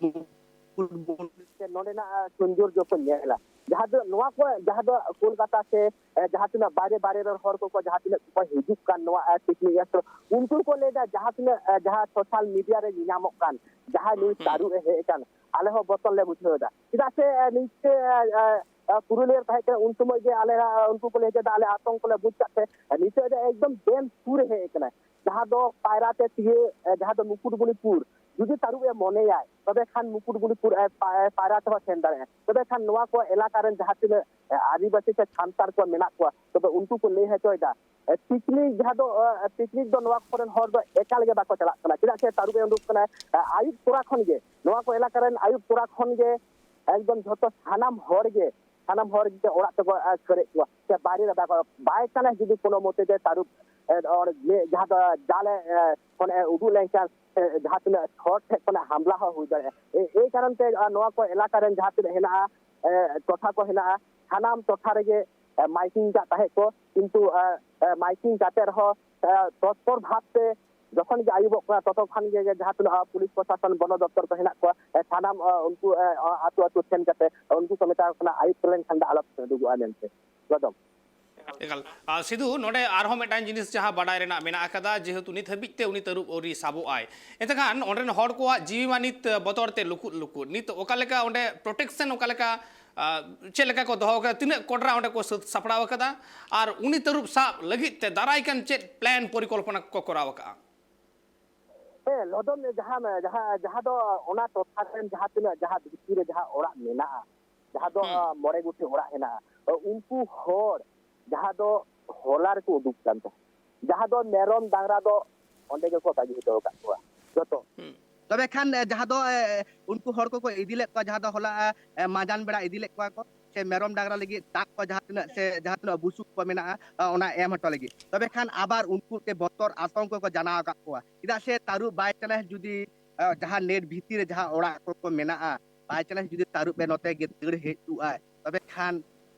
ᱢᱩᱠᱩᱴᱢᱩᱱᱤ ᱥᱮ ᱱᱚᱰᱮᱱᱟᱜ, ᱮ, ᱥᱳᱱᱫᱚᱨᱡᱚ ᱠᱚ ᱧᱮᱞᱟ᱾ ᱡᱟᱦᱟᱸ ᱫᱚ ᱱᱚᱣᱟ ᱠᱚ, ᱡᱟᱦᱟᱸ ᱫᱚ ᱠᱳᱞᱠᱟᱛᱟ ᱥᱮ, ᱮ, ᱡᱟᱦᱟᱸ ᱛᱤᱱᱟᱹᱜ ᱵᱟᱭᱨᱮ ᱵᱟᱭᱨᱮ ᱨᱮᱱ ᱦᱚᱲ ᱠᱚᱠᱚ ᱡᱟᱦᱟᱸ ᱛᱤᱱᱟᱹᱜ ᱠᱚ ᱦᱤᱡᱩᱜ ᱠᱟᱱ ᱱᱚᱣᱟ, ᱮ, ᱯᱤᱠᱱᱤᱠ ᱮᱥᱯᱚᱴ, ᱩᱱᱠᱩ ᱠᱚ ᱞᱟᱹᱭᱫᱟ ᱡᱟᱦᱟᱸ ᱛᱤᱱᱟᱹᱜ, ᱮ, ᱡᱟᱦᱟᱸ ᱥᱳᱥᱟᱞ ᱢᱤᱰᱤᱭᱟ ᱨᱮ ᱧᱮᱧᱟᱢᱚᱜ ᱠᱟᱱ ᱡᱟᱦᱟᱸᱭ ᱱᱩᱭ ᱦᱩᱸ᱾ ᱛᱟᱹᱨᱩᱵ ᱮ ᱦᱮᱡ ᱟᱠᱟᱱ, ᱟᱞᱮ ᱦᱚᱸ ᱵᱚᱛᱚᱨ ᱞᱮ ᱵᱩᱡᱷᱟᱹᱣ ᱮᱫᱟ᱾ ᱪᱮᱫᱟᱜ ᱥᱮ, ᱮ, ᱱᱤᱝᱠᱟᱹ, ᱮ, ᱮ, ᱮ, ᱯᱩᱨᱩᱞᱤᱭᱟᱹ ᱨᱮ ᱛᱟᱦᱮᱸ ᱠᱟᱱᱟ, ᱩᱱ ᱥᱚᱢᱚᱭ ᱜᱮ ᱟᱞᱮ, ᱮ, ᱩᱱᱠᱩ ᱠᱚ ᱞᱟᱹᱭ ᱠᱮᱫᱟ, ᱟᱞᱮ ᱟᱛᱚᱝᱠᱚ ᱞᱮ ᱵᱩᱡᱽ ᱠᱟᱜ ᱛᱮ, ᱮ, ᱱᱤᱛᱚᱜ ᱫᱚ ᱮᱠᱫᱚᱢ ᱰᱮᱢ ᱥᱩᱨ ᱨᱮ ᱦᱮᱡ ᱟᱠᱟᱱᱟᱭ᱾ ᱡᱟᱦᱟᱸ ᱫᱚ ᱯᱟᱭᱨᱟ ᱛᱮ ᱛᱤᱭᱟᱹ, ᱮ, ᱡᱟᱦᱟᱸ ᱫᱚ ᱢᱩᱠᱩᱴᱢᱩᱱᱤᱯᱩᱨ, ᱡᱩᱫᱤ ᱛᱟᱹᱨᱩᱵ ᱮ ᱢᱚᱱᱮᱭᱟᱭ, ᱛᱚᱵᱮ ᱠᱷᱟᱱ ᱢᱩᱠᱩᱴᱢᱩᱱᱤᱯᱩᱨ ᱮ ᱯᱟ-, ᱮ ᱯᱟᱭᱨᱟ ᱛᱮᱦᱚᱸ ᱥᱮᱱ ᱫᱟᱲᱮᱭᱟᱜᱼᱟ᱾ ᱛᱚᱵᱮ ᱠᱷᱟᱱ ᱱᱚᱣᱟ ᱠᱚ ᱮᱞᱟᱠᱟ ᱨᱮᱱ ᱡᱟᱦᱟᱸ ᱛᱤᱱᱟᱹᱜ, ᱮ, ᱟᱹᱫᱤᱵᱟᱹᱥᱤ ᱥᱮ ᱥᱟᱱᱛᱟᱲ ᱠᱚ ᱢᱮᱱᱟᱜ ᱠᱚᱣᱟ, ᱛᱚᱵᱮ ᱩᱱᱠᱩ ᱠᱚ ᱞᱟᱹᱭ ᱦᱚᱪᱚᱭᱮᱫᱟ, ᱮ, ᱯᱤᱠᱱᱤᱠ ᱡᱟᱦᱟᱸ ᱫᱚ, ᱮ, ᱯᱤᱠᱱᱤᱠ ᱫᱚ ᱱᱚᱣᱟ ᱠᱚᱨᱮᱱ ᱦᱚᱲ ᱫᱚ ᱮᱠᱟᱞ ᱜᱮ ᱵᱟᱠᱚ ᱪᱟᱞᱟᱜ ᱠᱟᱱᱟ᱾ ᱪᱮᱫᱟᱜ ᱥᱮ ᱛᱟᱹᱨᱩᱵ ᱮ ᱩᱰᱩᱠ ᱠᱟᱱᱟᱭ, ᱮ, ᱟᱹᱭᱩᱵ ᱛᱚᱨᱟ ᱠᱷᱚᱱ ᱜᱮ, ᱱᱚᱣᱟ ᱠᱚ ᱮᱞᱟᱠᱟ ᱨᱮᱱ ᱟᱹᱭᱩᱵ ᱛᱚᱨᱟ ᱠᱷᱚᱱ ᱜᱮ ᱮᱠᱫᱚᱢ ᱡᱷᱚᱛᱚ ᱥᱟᱱᱟᱢ ᱦᱚᱲ ᱜᱮ, ᱥᱟᱱᱟᱢ ᱦᱚᱲ ᱜᱮ ᱚᱲᱟᱜ ᱛᱮᱠᱚ, ᱮ, ᱠᱷᱟᱹᱲᱮᱫ ᱠᱚᱣᱟ᱾ ᱥᱮ ᱵᱟᱭᱨᱮ ᱨᱮ ᱵᱟᱠᱚ, by chance ᱡᱩᱫᱤ ᱠᱳᱱᱳ ᱢᱚᱛᱮ ᱛᱮ ᱛᱟᱹᱨᱩᱵ, ᱮ, ᱚᱨ-, ᱡᱮ ᱡᱟᱦᱟᱸ ᱫᱚ ᱡᱟᱞᱮ, ᱮ, ᱠᱷᱚᱱ ᱮ ᱩᱰᱩᱠ ᱞᱮᱱᱠᱷᱟᱱ, ᱮ, ᱡᱟᱦᱟᱸ ᱛᱤᱱᱟᱹᱜ ᱦᱚᱲ ᱴᱷᱮᱱ ᱠᱷᱚᱱᱟᱜ ᱦᱟᱢᱞᱟ ᱦᱚᱸ ᱦᱩᱭ ᱫᱟᱲᱮᱭᱟᱜᱼᱟ᱾ ᱮ-, ᱮᱭ ᱠᱟᱨᱚᱱ ᱛᱮ, ᱟ, ᱱᱚᱣᱟ ᱠᱚ ᱮᱞᱟᱠᱟ ᱨᱮᱱ ᱡᱟᱦᱟᱸ ᱛᱤᱱᱟᱹᱜ ᱦᱮᱱᱟᱜᱼᱟ, ᱮ, ᱴᱚᱴᱷᱟ ᱠᱚ ᱦᱮᱱᱟᱜᱼᱟ, ᱥᱟᱱᱟᱢ ᱴᱚᱴᱷᱟ ᱨᱮᱜᱮ, ᱮ, ᱢᱟᱭᱠᱤᱝ ᱠᱟᱜ ᱛᱟᱦᱮᱸᱫ ᱠᱚ, ᱠᱤᱱᱛᱩ, ᱮ, ᱮ, ᱢᱟᱭᱠᱤᱝ ᱠᱟᱛᱮ ᱨᱮᱦᱚᱸ, ᱮ, ᱛᱚᱛᱯᱚᱨ ᱵᱷᱟᱵᱽ ᱛᱮ ᱡᱚᱠᱷᱚᱱ ᱜᱮ ᱟᱹᱭᱩᱵᱚᱜ ᱠᱟᱱᱟ, ᱛᱚᱛᱚ ᱠᱷᱟᱱ ᱜᱮ ᱡᱟᱦᱟᱸ ᱛᱤᱱᱟᱹᱜ, ᱟ, ᱯᱩᱞᱤᱥ ᱯᱨᱚᱥᱟᱥᱚᱱ, ᱵᱚᱱᱚ ᱫᱚᱯᱛᱚᱨ ᱠᱚ ᱦᱮᱱᱟᱜ ᱠᱚᱣᱟ, ᱮ, ᱥᱟᱱᱟᱢ, ᱟ, ᱩᱱᱠᱩ, ᱮ, ᱟ, ᱟᱹᱛᱩ ᱟᱹᱛᱩ ᱥᱮᱱ ᱠᱟᱛᱮ ᱩᱱᱠᱩ ᱠᱚ ᱢᱮᱛᱟ ᱠᱚ ᱠᱟᱱᱟ, ᱟᱹᱭᱩᱵ ᱞᱮᱱᱠᱷᱟᱱ ᱫᱚ ᱟᱞᱚ ᱯᱮ ᱩᱰᱩᱠᱚᱜᱼᱟ ᱢᱮᱱᱛᱮ᱾ ᱜᱚᱫᱚᱢ᱾ ᱮᱠᱟᱞ᱾ ᱟᱨ ᱥᱤᱫᱷᱩ, ᱱᱚᱰᱮ ᱟᱨᱦᱚᱸ ᱢᱤᱫᱴᱟᱝ ᱡᱤᱱᱤᱥ ᱡᱟᱦᱟᱸ ᱵᱟᱰᱟᱭ ᱨᱮᱱᱟᱜ ᱢᱮᱱᱟᱜ ᱟᱠᱟᱫᱟ, ᱡᱮᱦᱮᱛᱩ ᱱᱤᱛ ᱦᱟᱹᱵᱤᱡ ᱛᱮ ᱩᱱᱤ ᱛᱟᱹᱨᱩᱵ ᱟᱹᱣᱨᱤ ᱥᱟᱵᱚᱜ ᱟᱭ, ᱮᱱᱛᱮ ᱠᱷᱟᱱ ᱚᱸᱰᱮᱱ ᱦᱚᱲ ᱠᱚᱣᱟᱜ ᱡᱤᱣᱤ ᱢᱟ ᱱᱤᱛ ᱵᱚᱛᱚᱨ ᱛᱮ ᱞᱩᱠᱩᱫ ᱞᱩᱠᱩᱫ᱾ ᱱᱤᱛ ᱚᱠᱟ ᱞᱮᱠᱟ ᱚᱸᱰᱮ protection, ᱚᱠᱟ ᱞᱮᱠᱟ, ᱟ, ᱪᱮᱫ ᱞᱮᱠᱟ ᱠᱚ ᱫᱚᱦᱚ ᱟᱠᱟᱫᱟ, ᱛᱤᱱᱟᱹᱜ ᱠᱚᱰᱨᱟ ᱚᱸᱰᱮ ᱠᱚ ᱥᱟᱹᱛ ᱥᱟᱯᱲᱟᱣ ᱟᱠᱟᱫᱟ, ᱟᱨ ᱩᱱᱤ ᱛᱟᱹᱨᱩᱵ ᱥᱟᱵ ᱞᱟᱹᱜᱤᱫ ᱛᱮ ᱫᱟᱨᱟᱭ ᱠᱟᱱ ᱪᱮᱫ plan ᱯᱚᱨᱤᱠᱚᱞᱯᱚᱱᱟ ᱠᱚ ᱠᱚᱨᱟᱣ ᱟᱠᱟᱫᱼᱟ? ᱦᱮᱸ, ᱞᱚᱫᱚᱢ, ᱡᱟᱦᱟᱸ, ᱡᱟᱦᱟᱸ, ᱡᱟᱦᱟᱸ ᱫᱚ ᱚᱱᱟ ᱴᱚᱴᱷᱟ ᱨᱮᱱ ᱡᱟᱦᱟᱸ ᱛᱤᱱᱟᱹᱜ, ᱡᱟᱦᱟᱸ ᱵᱷᱤᱛᱤᱨ ᱨᱮ ᱡᱟᱦᱟᱸ ᱚᱲᱟᱜ ᱢᱮᱱᱟᱜᱼᱟ, ᱡᱟᱦᱟᱸ ᱫᱚ, ᱦᱩᱸ᱾ ᱟ, ᱢᱚᱬᱮ ᱜᱚᱴᱮᱡ ᱚᱲᱟᱜ ᱦᱮᱱᱟᱜᱼᱟ, ᱟ, ᱩᱱᱠᱩ ᱦᱚᱲ ᱡᱟᱦᱟᱸ ᱫᱚ ᱦᱚᱞᱟ ᱨᱮᱠᱚ ᱩᱰᱩᱠ ᱠᱟᱱ ᱛᱟᱦᱮᱸᱫ, ᱡᱟᱦᱟᱸ ᱫᱚ ᱢᱮᱨᱚᱢ ᱰᱟᱝᱨᱟ ᱫᱚ ᱚᱸᱰᱮ ᱜᱮᱠᱚ ᱵᱟᱹᱜᱤ ᱦᱚᱴᱚ ᱟᱠᱟᱫ ᱠᱚᱣᱟ ᱡᱚᱛᱚ᱾ ᱦᱩᱸ᱾ ᱛᱚᱵᱮ ᱠᱷᱟᱱ, ᱮ, ᱡᱟᱦᱟᱸ ᱫᱚ, ᱮ, ᱩᱱᱠᱩ ᱦᱚᱲ ᱠᱚᱠᱚ ᱤᱫᱤ ᱞᱮᱫ ᱠᱚᱣᱟ, ᱡᱟᱦᱟᱸ ᱫᱚ ᱦᱚᱞᱟ, ᱮ, ᱮ, ᱢᱟᱡᱟᱱ ᱵᱮᱲᱟ ᱤᱫᱤ ᱞᱮᱫ ᱠᱚᱣᱟ ᱠᱚ, ᱥᱮ ᱢᱮᱨᱚᱢ ᱰᱟᱝᱨᱟ ᱞᱟᱹᱜᱤᱫ ᱫᱟᱜ ᱠᱚ, ᱡᱟᱦᱟᱸ ᱛᱤᱱᱟᱹᱜ, ᱥᱮ ᱡᱟᱦᱟᱸ ᱛᱤᱱᱟᱹᱜ ᱵᱩᱥᱩᱵ ᱠᱚ ᱢᱮᱱᱟᱜᱼᱟ, ᱟ, ᱚᱱᱟ ᱮᱢ ᱦᱚᱴᱚ ᱞᱟᱹᱜᱤᱫ᱾ ᱛᱚᱵᱮ ᱠᱷᱟᱱ ᱟᱵᱟᱨ ᱩᱱᱠᱩ ᱛᱮ ᱵᱚᱛᱚᱨ ᱟᱛᱚᱝᱠᱚ ᱠᱚ ᱡᱟᱱᱟᱣ ᱟᱠᱟᱫ ᱠᱚᱣᱟ᱾ ᱪᱮᱫᱟᱜ ᱥᱮ ᱛᱟᱹᱨᱩᱵ by chance ᱡᱩᱫᱤ, ᱟ, ᱡᱟᱦᱟᱸ net ᱵᱷᱤᱛᱤᱨ ᱨᱮ ᱡᱟᱦᱟᱸ ᱚᱲᱟᱜ ᱠᱚᱠᱚ ᱢᱮᱱᱟᱜᱼᱟ, by chance ᱡᱩᱫᱤ ᱛᱟᱹᱨᱩᱵ ᱮ ᱱᱚᱛᱮ ᱜᱮ ᱫᱟᱹᱲ ᱦᱮᱡ ᱠᱚᱜᱼᱟᱭ, ᱛᱚᱵᱮ ᱠᱷᱟᱱ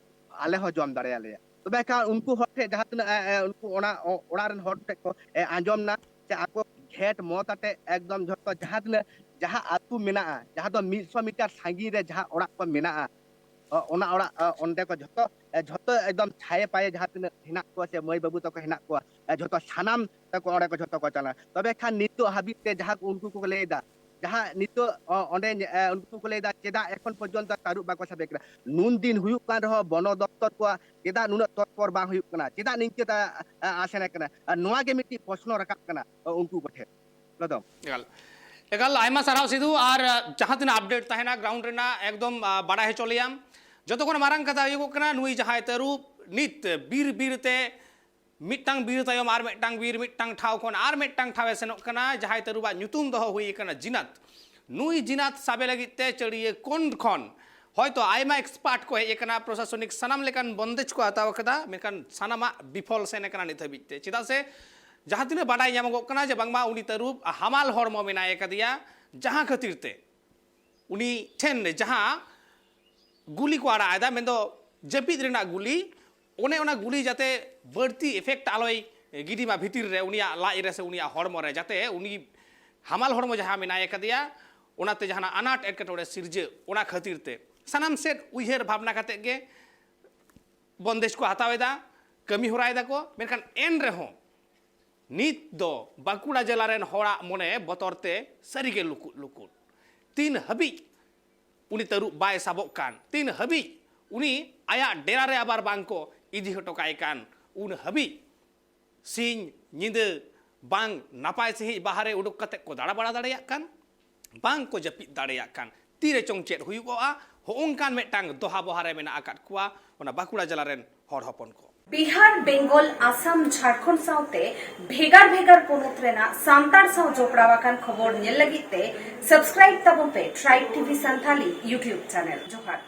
ᱟᱞᱮ ᱦᱚᱸ ᱡᱚᱢ ᱫᱟᱲᱮᱭᱟᱞᱮᱭᱟ᱾ ᱛᱚᱵᱮ ᱠᱷᱟᱱ ᱩᱱᱠᱩ ᱦᱚᱲ ᱴᱷᱮᱱ ᱡᱟᱦᱟᱸ ᱛᱤᱱᱟᱹᱜ, ᱮ, ᱮ, ᱩᱱᱠᱩ ᱚᱱᱟ ᱚ-, ᱚᱲᱟᱜ ᱨᱮᱱ ᱦᱚᱲ ᱴᱷᱮᱱ ᱠᱚ, ᱮ, ᱟᱸᱡᱚᱢ ᱱᱟ ᱥᱮ ᱟᱠᱚ ᱜᱷᱮᱴ ᱢᱚᱛ ᱟᱛᱮ ᱮᱠᱫᱚᱢ ᱡᱷᱚᱛᱚ ᱡᱟᱦᱟᱸ ᱛᱤᱱᱟᱹᱜ, ᱡᱟᱦᱟᱸ ᱟᱹᱛᱩ ᱢᱮᱱᱟᱜᱼᱟ, ᱡᱟᱦᱟᱸ ᱫᱚ ᱢᱤᱫᱥᱚ ᱢᱤᱴᱟᱨ ᱥᱟᱺᱜᱤᱧ ᱨᱮ ᱡᱟᱦᱟᱸ ᱚᱲᱟᱜ ᱠᱚ ᱢᱮᱱᱟᱜᱼᱟ, ᱚ, ᱚᱱᱟ ᱚᱲᱟᱜ, ᱚ, ᱚᱸᱰᱮ ᱠᱚ ᱡᱷᱚᱛᱚ, ᱮ, ᱡᱷᱚᱛᱚ ᱮᱠᱫᱚᱢ ᱪᱷᱟᱭᱮ ᱯᱟᱭᱮ ᱡᱟᱦᱟᱸ ᱛᱤᱱᱟᱹᱜ ᱦᱮᱱᱟᱜ ᱠᱚᱣᱟ ᱥᱮ ᱢᱟᱹᱭ ᱵᱟᱹᱵᱩ ᱛᱟᱠᱚ ᱦᱮᱱᱟᱜ ᱠᱚᱣᱟ, ᱮ, ᱡᱷᱚᱛᱚ ᱥᱟᱱᱟᱢ ᱛᱟᱠᱚ ᱚᱸᱰᱮ ᱠᱚ ᱡᱷᱚᱛᱚ ᱠᱚ ᱪᱟᱞᱟᱜᱼᱟ᱾ ᱛᱚᱵᱮ ᱠᱷᱟᱱ ᱱᱤᱛᱚᱜ ᱦᱟᱹᱵᱤᱡ ᱛᱮ ᱡᱟᱦᱟᱸ ᱠᱚ ᱩᱱᱠᱩ ᱠᱚ ᱞᱟᱹᱭᱫᱟ, ᱡᱟᱦᱟᱸ ᱱᱤᱛᱚᱜ, ᱚ, ᱚᱸᱰᱮ, ᱮ, ᱩᱱᱠᱩ ᱠᱚ ᱞᱟᱹᱭᱫᱟ ᱪᱮᱫᱟᱜ ᱮᱠᱷᱚᱱ ᱯᱚᱨᱡᱚᱱᱛᱚ ᱛᱟᱹᱨᱩᱵ ᱵᱟᱠᱚ ᱥᱟᱵᱮ ᱠᱟᱱᱟ? ᱱᱩᱱ ᱫᱤᱱ ᱦᱩᱭᱩᱜ ᱠᱟᱱ ᱨᱮᱦᱚᱸ ᱵᱚᱱᱚ ᱫᱚᱯᱛᱚᱨ ᱠᱚᱣᱟᱜ ᱪᱮᱫᱟᱜ ᱱᱩᱱᱟᱹᱜ ᱛᱚᱛᱯᱚᱨ ᱵᱟᱝ ᱦᱩᱭᱩᱜ ᱠᱟᱱᱟ? ᱪᱮᱫᱟᱜ ᱱᱤᱝᱠᱟᱹ ᱛᱟ, ᱟ, ᱟᱥᱮᱱ ᱠᱟᱱᱟ? ᱟᱨ ᱱᱚᱣᱟ ᱜᱮ ᱢᱤᱫᱴᱤᱡ ᱯᱨᱚᱥᱱᱚ ᱨᱟᱠᱟᱵ ᱠᱟᱱᱟ, ᱚ, ᱩᱱᱠᱩ ᱠᱚᱴᱷᱮᱱ᱾ ᱮᱠᱟᱞ᱾ ᱮᱠᱟᱞ, ᱟᱭᱢᱟ ᱥᱟᱨᱦᱟᱣ ᱥᱤᱫᱷᱩ᱾ ᱟᱨ, ᱟ, ᱡᱟᱦᱟᱸ ᱛᱤᱱᱟᱹᱜ ᱟᱯᱰᱮᱴ ᱛᱟᱦᱮᱱᱟ ᱜᱨᱟᱣᱩᱱᱰ ᱨᱮᱱᱟᱜ ᱮᱠᱫᱚᱢ, ᱟ, ᱵᱟᱲᱟᱭ ᱦᱚᱪᱚ ᱞᱮᱭᱟᱢ᱾ ᱡᱚᱛᱚ ᱠᱷᱚᱱ ᱢᱟᱨᱟᱝ ᱠᱟᱛᱷᱟ ᱦᱩᱭᱩᱜᱚᱜ ᱠᱟᱱᱟ, ᱱᱩᱭ ᱡᱟᱦᱟᱸᱭ ᱛᱟᱹᱨᱩᱵ ᱱᱤᱛ ᱵᱤᱨ ᱵᱤᱨ ᱛᱮ ᱢᱤᱫᱴᱟᱝ ᱵᱤᱨ ᱛᱟᱭᱚᱢ ᱟᱨ ᱢᱤᱫᱴᱟᱝ ᱵᱤᱨ, ᱢᱤᱫᱴᱟᱝ ᱴᱷᱟᱶ ᱠᱷᱚᱱ ᱟᱨ ᱢᱤᱫᱴᱟᱝ ᱴᱷᱟᱶ ᱮ ᱥᱮᱱᱚᱜ ᱠᱟᱱᱟ, ᱡᱟᱦᱟᱸᱭ ᱛᱟᱹᱨᱩᱵᱟᱜ ᱧᱩᱛᱩᱢ ᱫᱚᱦᱚ ᱦᱩᱭ ᱟᱠᱟᱱᱟ ᱡᱤᱱᱟᱛ᱾ ᱱᱩᱭ ᱡᱤᱱᱟᱛ ᱥᱟᱵᱮ ᱞᱟᱹᱜᱤᱫ ᱛᱮ ᱪᱟᱹᱲᱤᱭᱟᱹ ᱠᱚᱸᱰ ᱠᱷᱚᱱ ᱦᱚᱭᱛᱚ ᱟᱭᱢᱟ ᱮᱠᱥᱯᱟᱨᱴ ᱠᱚ ᱦᱮᱡ ᱟᱠᱟᱱᱟ, ᱯᱨᱚᱥᱟᱥᱚᱱᱤᱠ ᱥᱟᱱᱟᱢ ᱞᱮᱠᱟᱱ ᱵᱚᱱᱫᱮᱡᱽ ᱠᱚ ᱦᱟᱛᱟᱣ ᱟᱠᱟᱫᱟ, ᱢᱮᱱᱠᱷᱟᱱ ᱥᱟᱱᱟᱢᱟᱜ ᱵᱤᱯᱷᱚᱞ ᱥᱮᱱ ᱟᱠᱟᱱᱟ ᱱᱤᱛ ᱦᱟᱹᱵᱤᱡ ᱛᱮ᱾ ᱪᱮᱫᱟᱜ ᱥᱮ ᱡᱟᱦᱟᱸ ᱛᱤᱱᱟᱹᱜ ᱵᱟᱰᱟᱭ ᱧᱟᱢᱚᱜᱚᱜ ᱠᱟᱱᱟ ᱡᱮ ᱵᱟᱝᱢᱟ ᱩᱱᱤ ᱛᱟᱹᱨᱩᱵ ᱦᱟᱢᱟᱞ ᱦᱚᱲᱢᱚ ᱢᱮᱱᱟᱭ ᱟᱠᱟᱫᱮᱭᱟ, ᱡᱟᱦᱟᱸ ᱠᱷᱟᱹᱛᱤᱨ ᱛᱮ ᱩᱱᱤ ᱴᱷᱮᱱ ᱡᱟᱦᱟᱸ ᱜᱩᱞᱤ ᱠᱚ ᱟᱲᱟᱜ ᱮᱫᱟ, ᱢᱮᱱᱫᱚ ᱡᱟᱹᱯᱤᱫ ᱨᱮᱱᱟᱜ ᱜᱩᱞᱤ, ᱚᱱᱮ ᱚᱱᱟ ᱜᱩᱞᱤ ᱡᱟᱛᱮ ᱵᱟᱹᱲᱛᱤ ᱤᱯᱷᱮᱠᱴ ᱟᱞᱚᱭ ᱜᱤᱰᱤ ᱢᱟ ᱵᱷᱤᱛᱤᱨ ᱨᱮ, ᱩᱱᱤᱭᱟᱜ ᱞᱟᱡ ᱨᱮ ᱥᱮ ᱩᱱᱤᱭᱟᱜ ᱦᱚᱲᱢᱚ ᱨᱮ, ᱡᱟᱛᱮ ᱩᱱᱤ ᱦᱟᱢᱟᱞ ᱦᱚᱲᱢᱚ ᱡᱟᱦᱟᱸ ᱢᱮᱱᱟᱭ ᱟᱠᱟᱫᱮᱭᱟ, ᱚᱱᱟᱛᱮ ᱡᱟᱦᱟᱱᱟᱜ ᱟᱱᱟᱴ ᱮᱴᱠᱮᱴᱚᱬᱮ ᱥᱤᱨᱡᱟᱹᱜ, ᱚᱱᱟ ᱠᱷᱟᱹᱛᱤᱨ ᱛᱮ ᱥᱟᱱᱟᱢ ᱥᱮᱫ ᱩᱭᱦᱟᱹᱨ ᱵᱷᱟᱵᱽᱱᱟ ᱠᱟᱛᱮᱫ ᱜᱮ ᱵᱚᱱᱫᱮᱡᱽ ᱠᱚ ᱦᱟᱛᱟᱣ ᱮᱫᱟ, ᱠᱟᱹᱢᱤ ᱦᱚᱨᱟᱭ ᱫᱟᱠᱚ᱾ ᱢᱮᱱᱠᱷᱟᱱ ᱮᱱ ᱨᱮᱦᱚᱸ ᱱᱤᱛ ᱫᱚ ᱵᱟᱸᱠᱩᱲᱟ ᱡᱮᱞᱟ ᱨᱮᱱ ᱦᱚᱲᱟᱜ ᱢᱚᱱᱮ ᱵᱚᱛᱚᱨ ᱛᱮ ᱥᱟᱹᱨᱤᱜᱮ ᱞᱩᱠᱩᱫ ᱞᱩᱠᱩᱫ᱾ ᱛᱤᱱ ᱦᱟᱹᱵᱤᱡ ᱩᱱᱤ ᱛᱟᱹᱨᱩᱵ ᱵᱟᱭ ᱥᱟᱵᱚᱜ ᱠᱟᱱ, ᱛᱤᱱ ᱦᱟᱹᱵᱤᱡ ᱩᱱᱤ ᱟᱭᱟᱜ ᱰᱮᱨᱟ ᱨᱮ ᱟᱵᱟᱨ ᱵᱟᱝ ᱠᱚ ᱤᱫᱤ ᱦᱚᱴᱚ ᱠᱟᱭ ᱠᱟᱱ, ᱩᱱ ᱦᱟᱹᱵᱤᱡ ᱥᱤᱧ ᱧᱤᱫᱟᱹ ᱵᱟᱝ ᱱᱟᱯᱟᱭ ᱥᱟᱺᱦᱤᱡ ᱵᱟᱦᱨᱮ ᱩᱰᱩᱠ ᱠᱟᱛᱮ ᱠᱚ ᱫᱟᱬᱟ ᱵᱟᱲᱟ ᱫᱟᱲᱮᱭᱟᱜ ᱠᱟᱱ, ᱵᱟᱝ ᱠᱚ ᱡᱟᱹᱯᱤᱫ ᱫᱟᱲᱮᱭᱟᱜ ᱠᱟᱱ, ᱛᱤᱨᱮ ᱪᱚᱝ ᱪᱮᱫ ᱦᱩᱭᱩᱜᱚᱜᱼᱟ, ᱦᱚᱸᱜᱼᱚᱝᱠᱟᱱ ᱢᱤᱫᱴᱟᱝ ᱫᱚᱦᱟ ᱵᱚᱦᱟ ᱨᱮ ᱢᱮᱱᱟᱜ ᱟᱠᱟᱫ ᱠᱚᱣᱟ ᱚᱱᱟ ᱵᱟᱸᱠᱩᱲᱟ ᱡᱮᱞᱟ ᱨᱮᱱ ᱦᱚᱲ ᱦᱚᱯᱚᱱ ᱠᱚ᱾ ᱵᱤᱦᱟᱨ, ᱵᱮᱝᱜᱚᱞ, ᱟᱥᱟᱢ, ᱡᱷᱟᱲᱠᱷᱚᱸᱰ ᱥᱟᱶᱛᱮ ᱵᱷᱮᱜᱟᱨ ᱵᱷᱮᱜᱟᱨ ᱯᱚᱱᱚᱛ ᱨᱮᱱᱟᱜ ᱥᱟᱱᱛᱟᱲ ᱥᱟᱶ ᱡᱚᱯᱲᱟᱣ ᱟᱠᱟᱱ ᱠᱷᱚᱵᱚᱨ ᱧᱮᱞ ᱞᱟᱹᱜᱤᱫ ᱛᱮ subscribe ᱛᱟᱵᱚᱱ ᱯᱮ Tribe T V Santali YouTube channel᱾ ᱡᱚᱦᱟᱨ᱾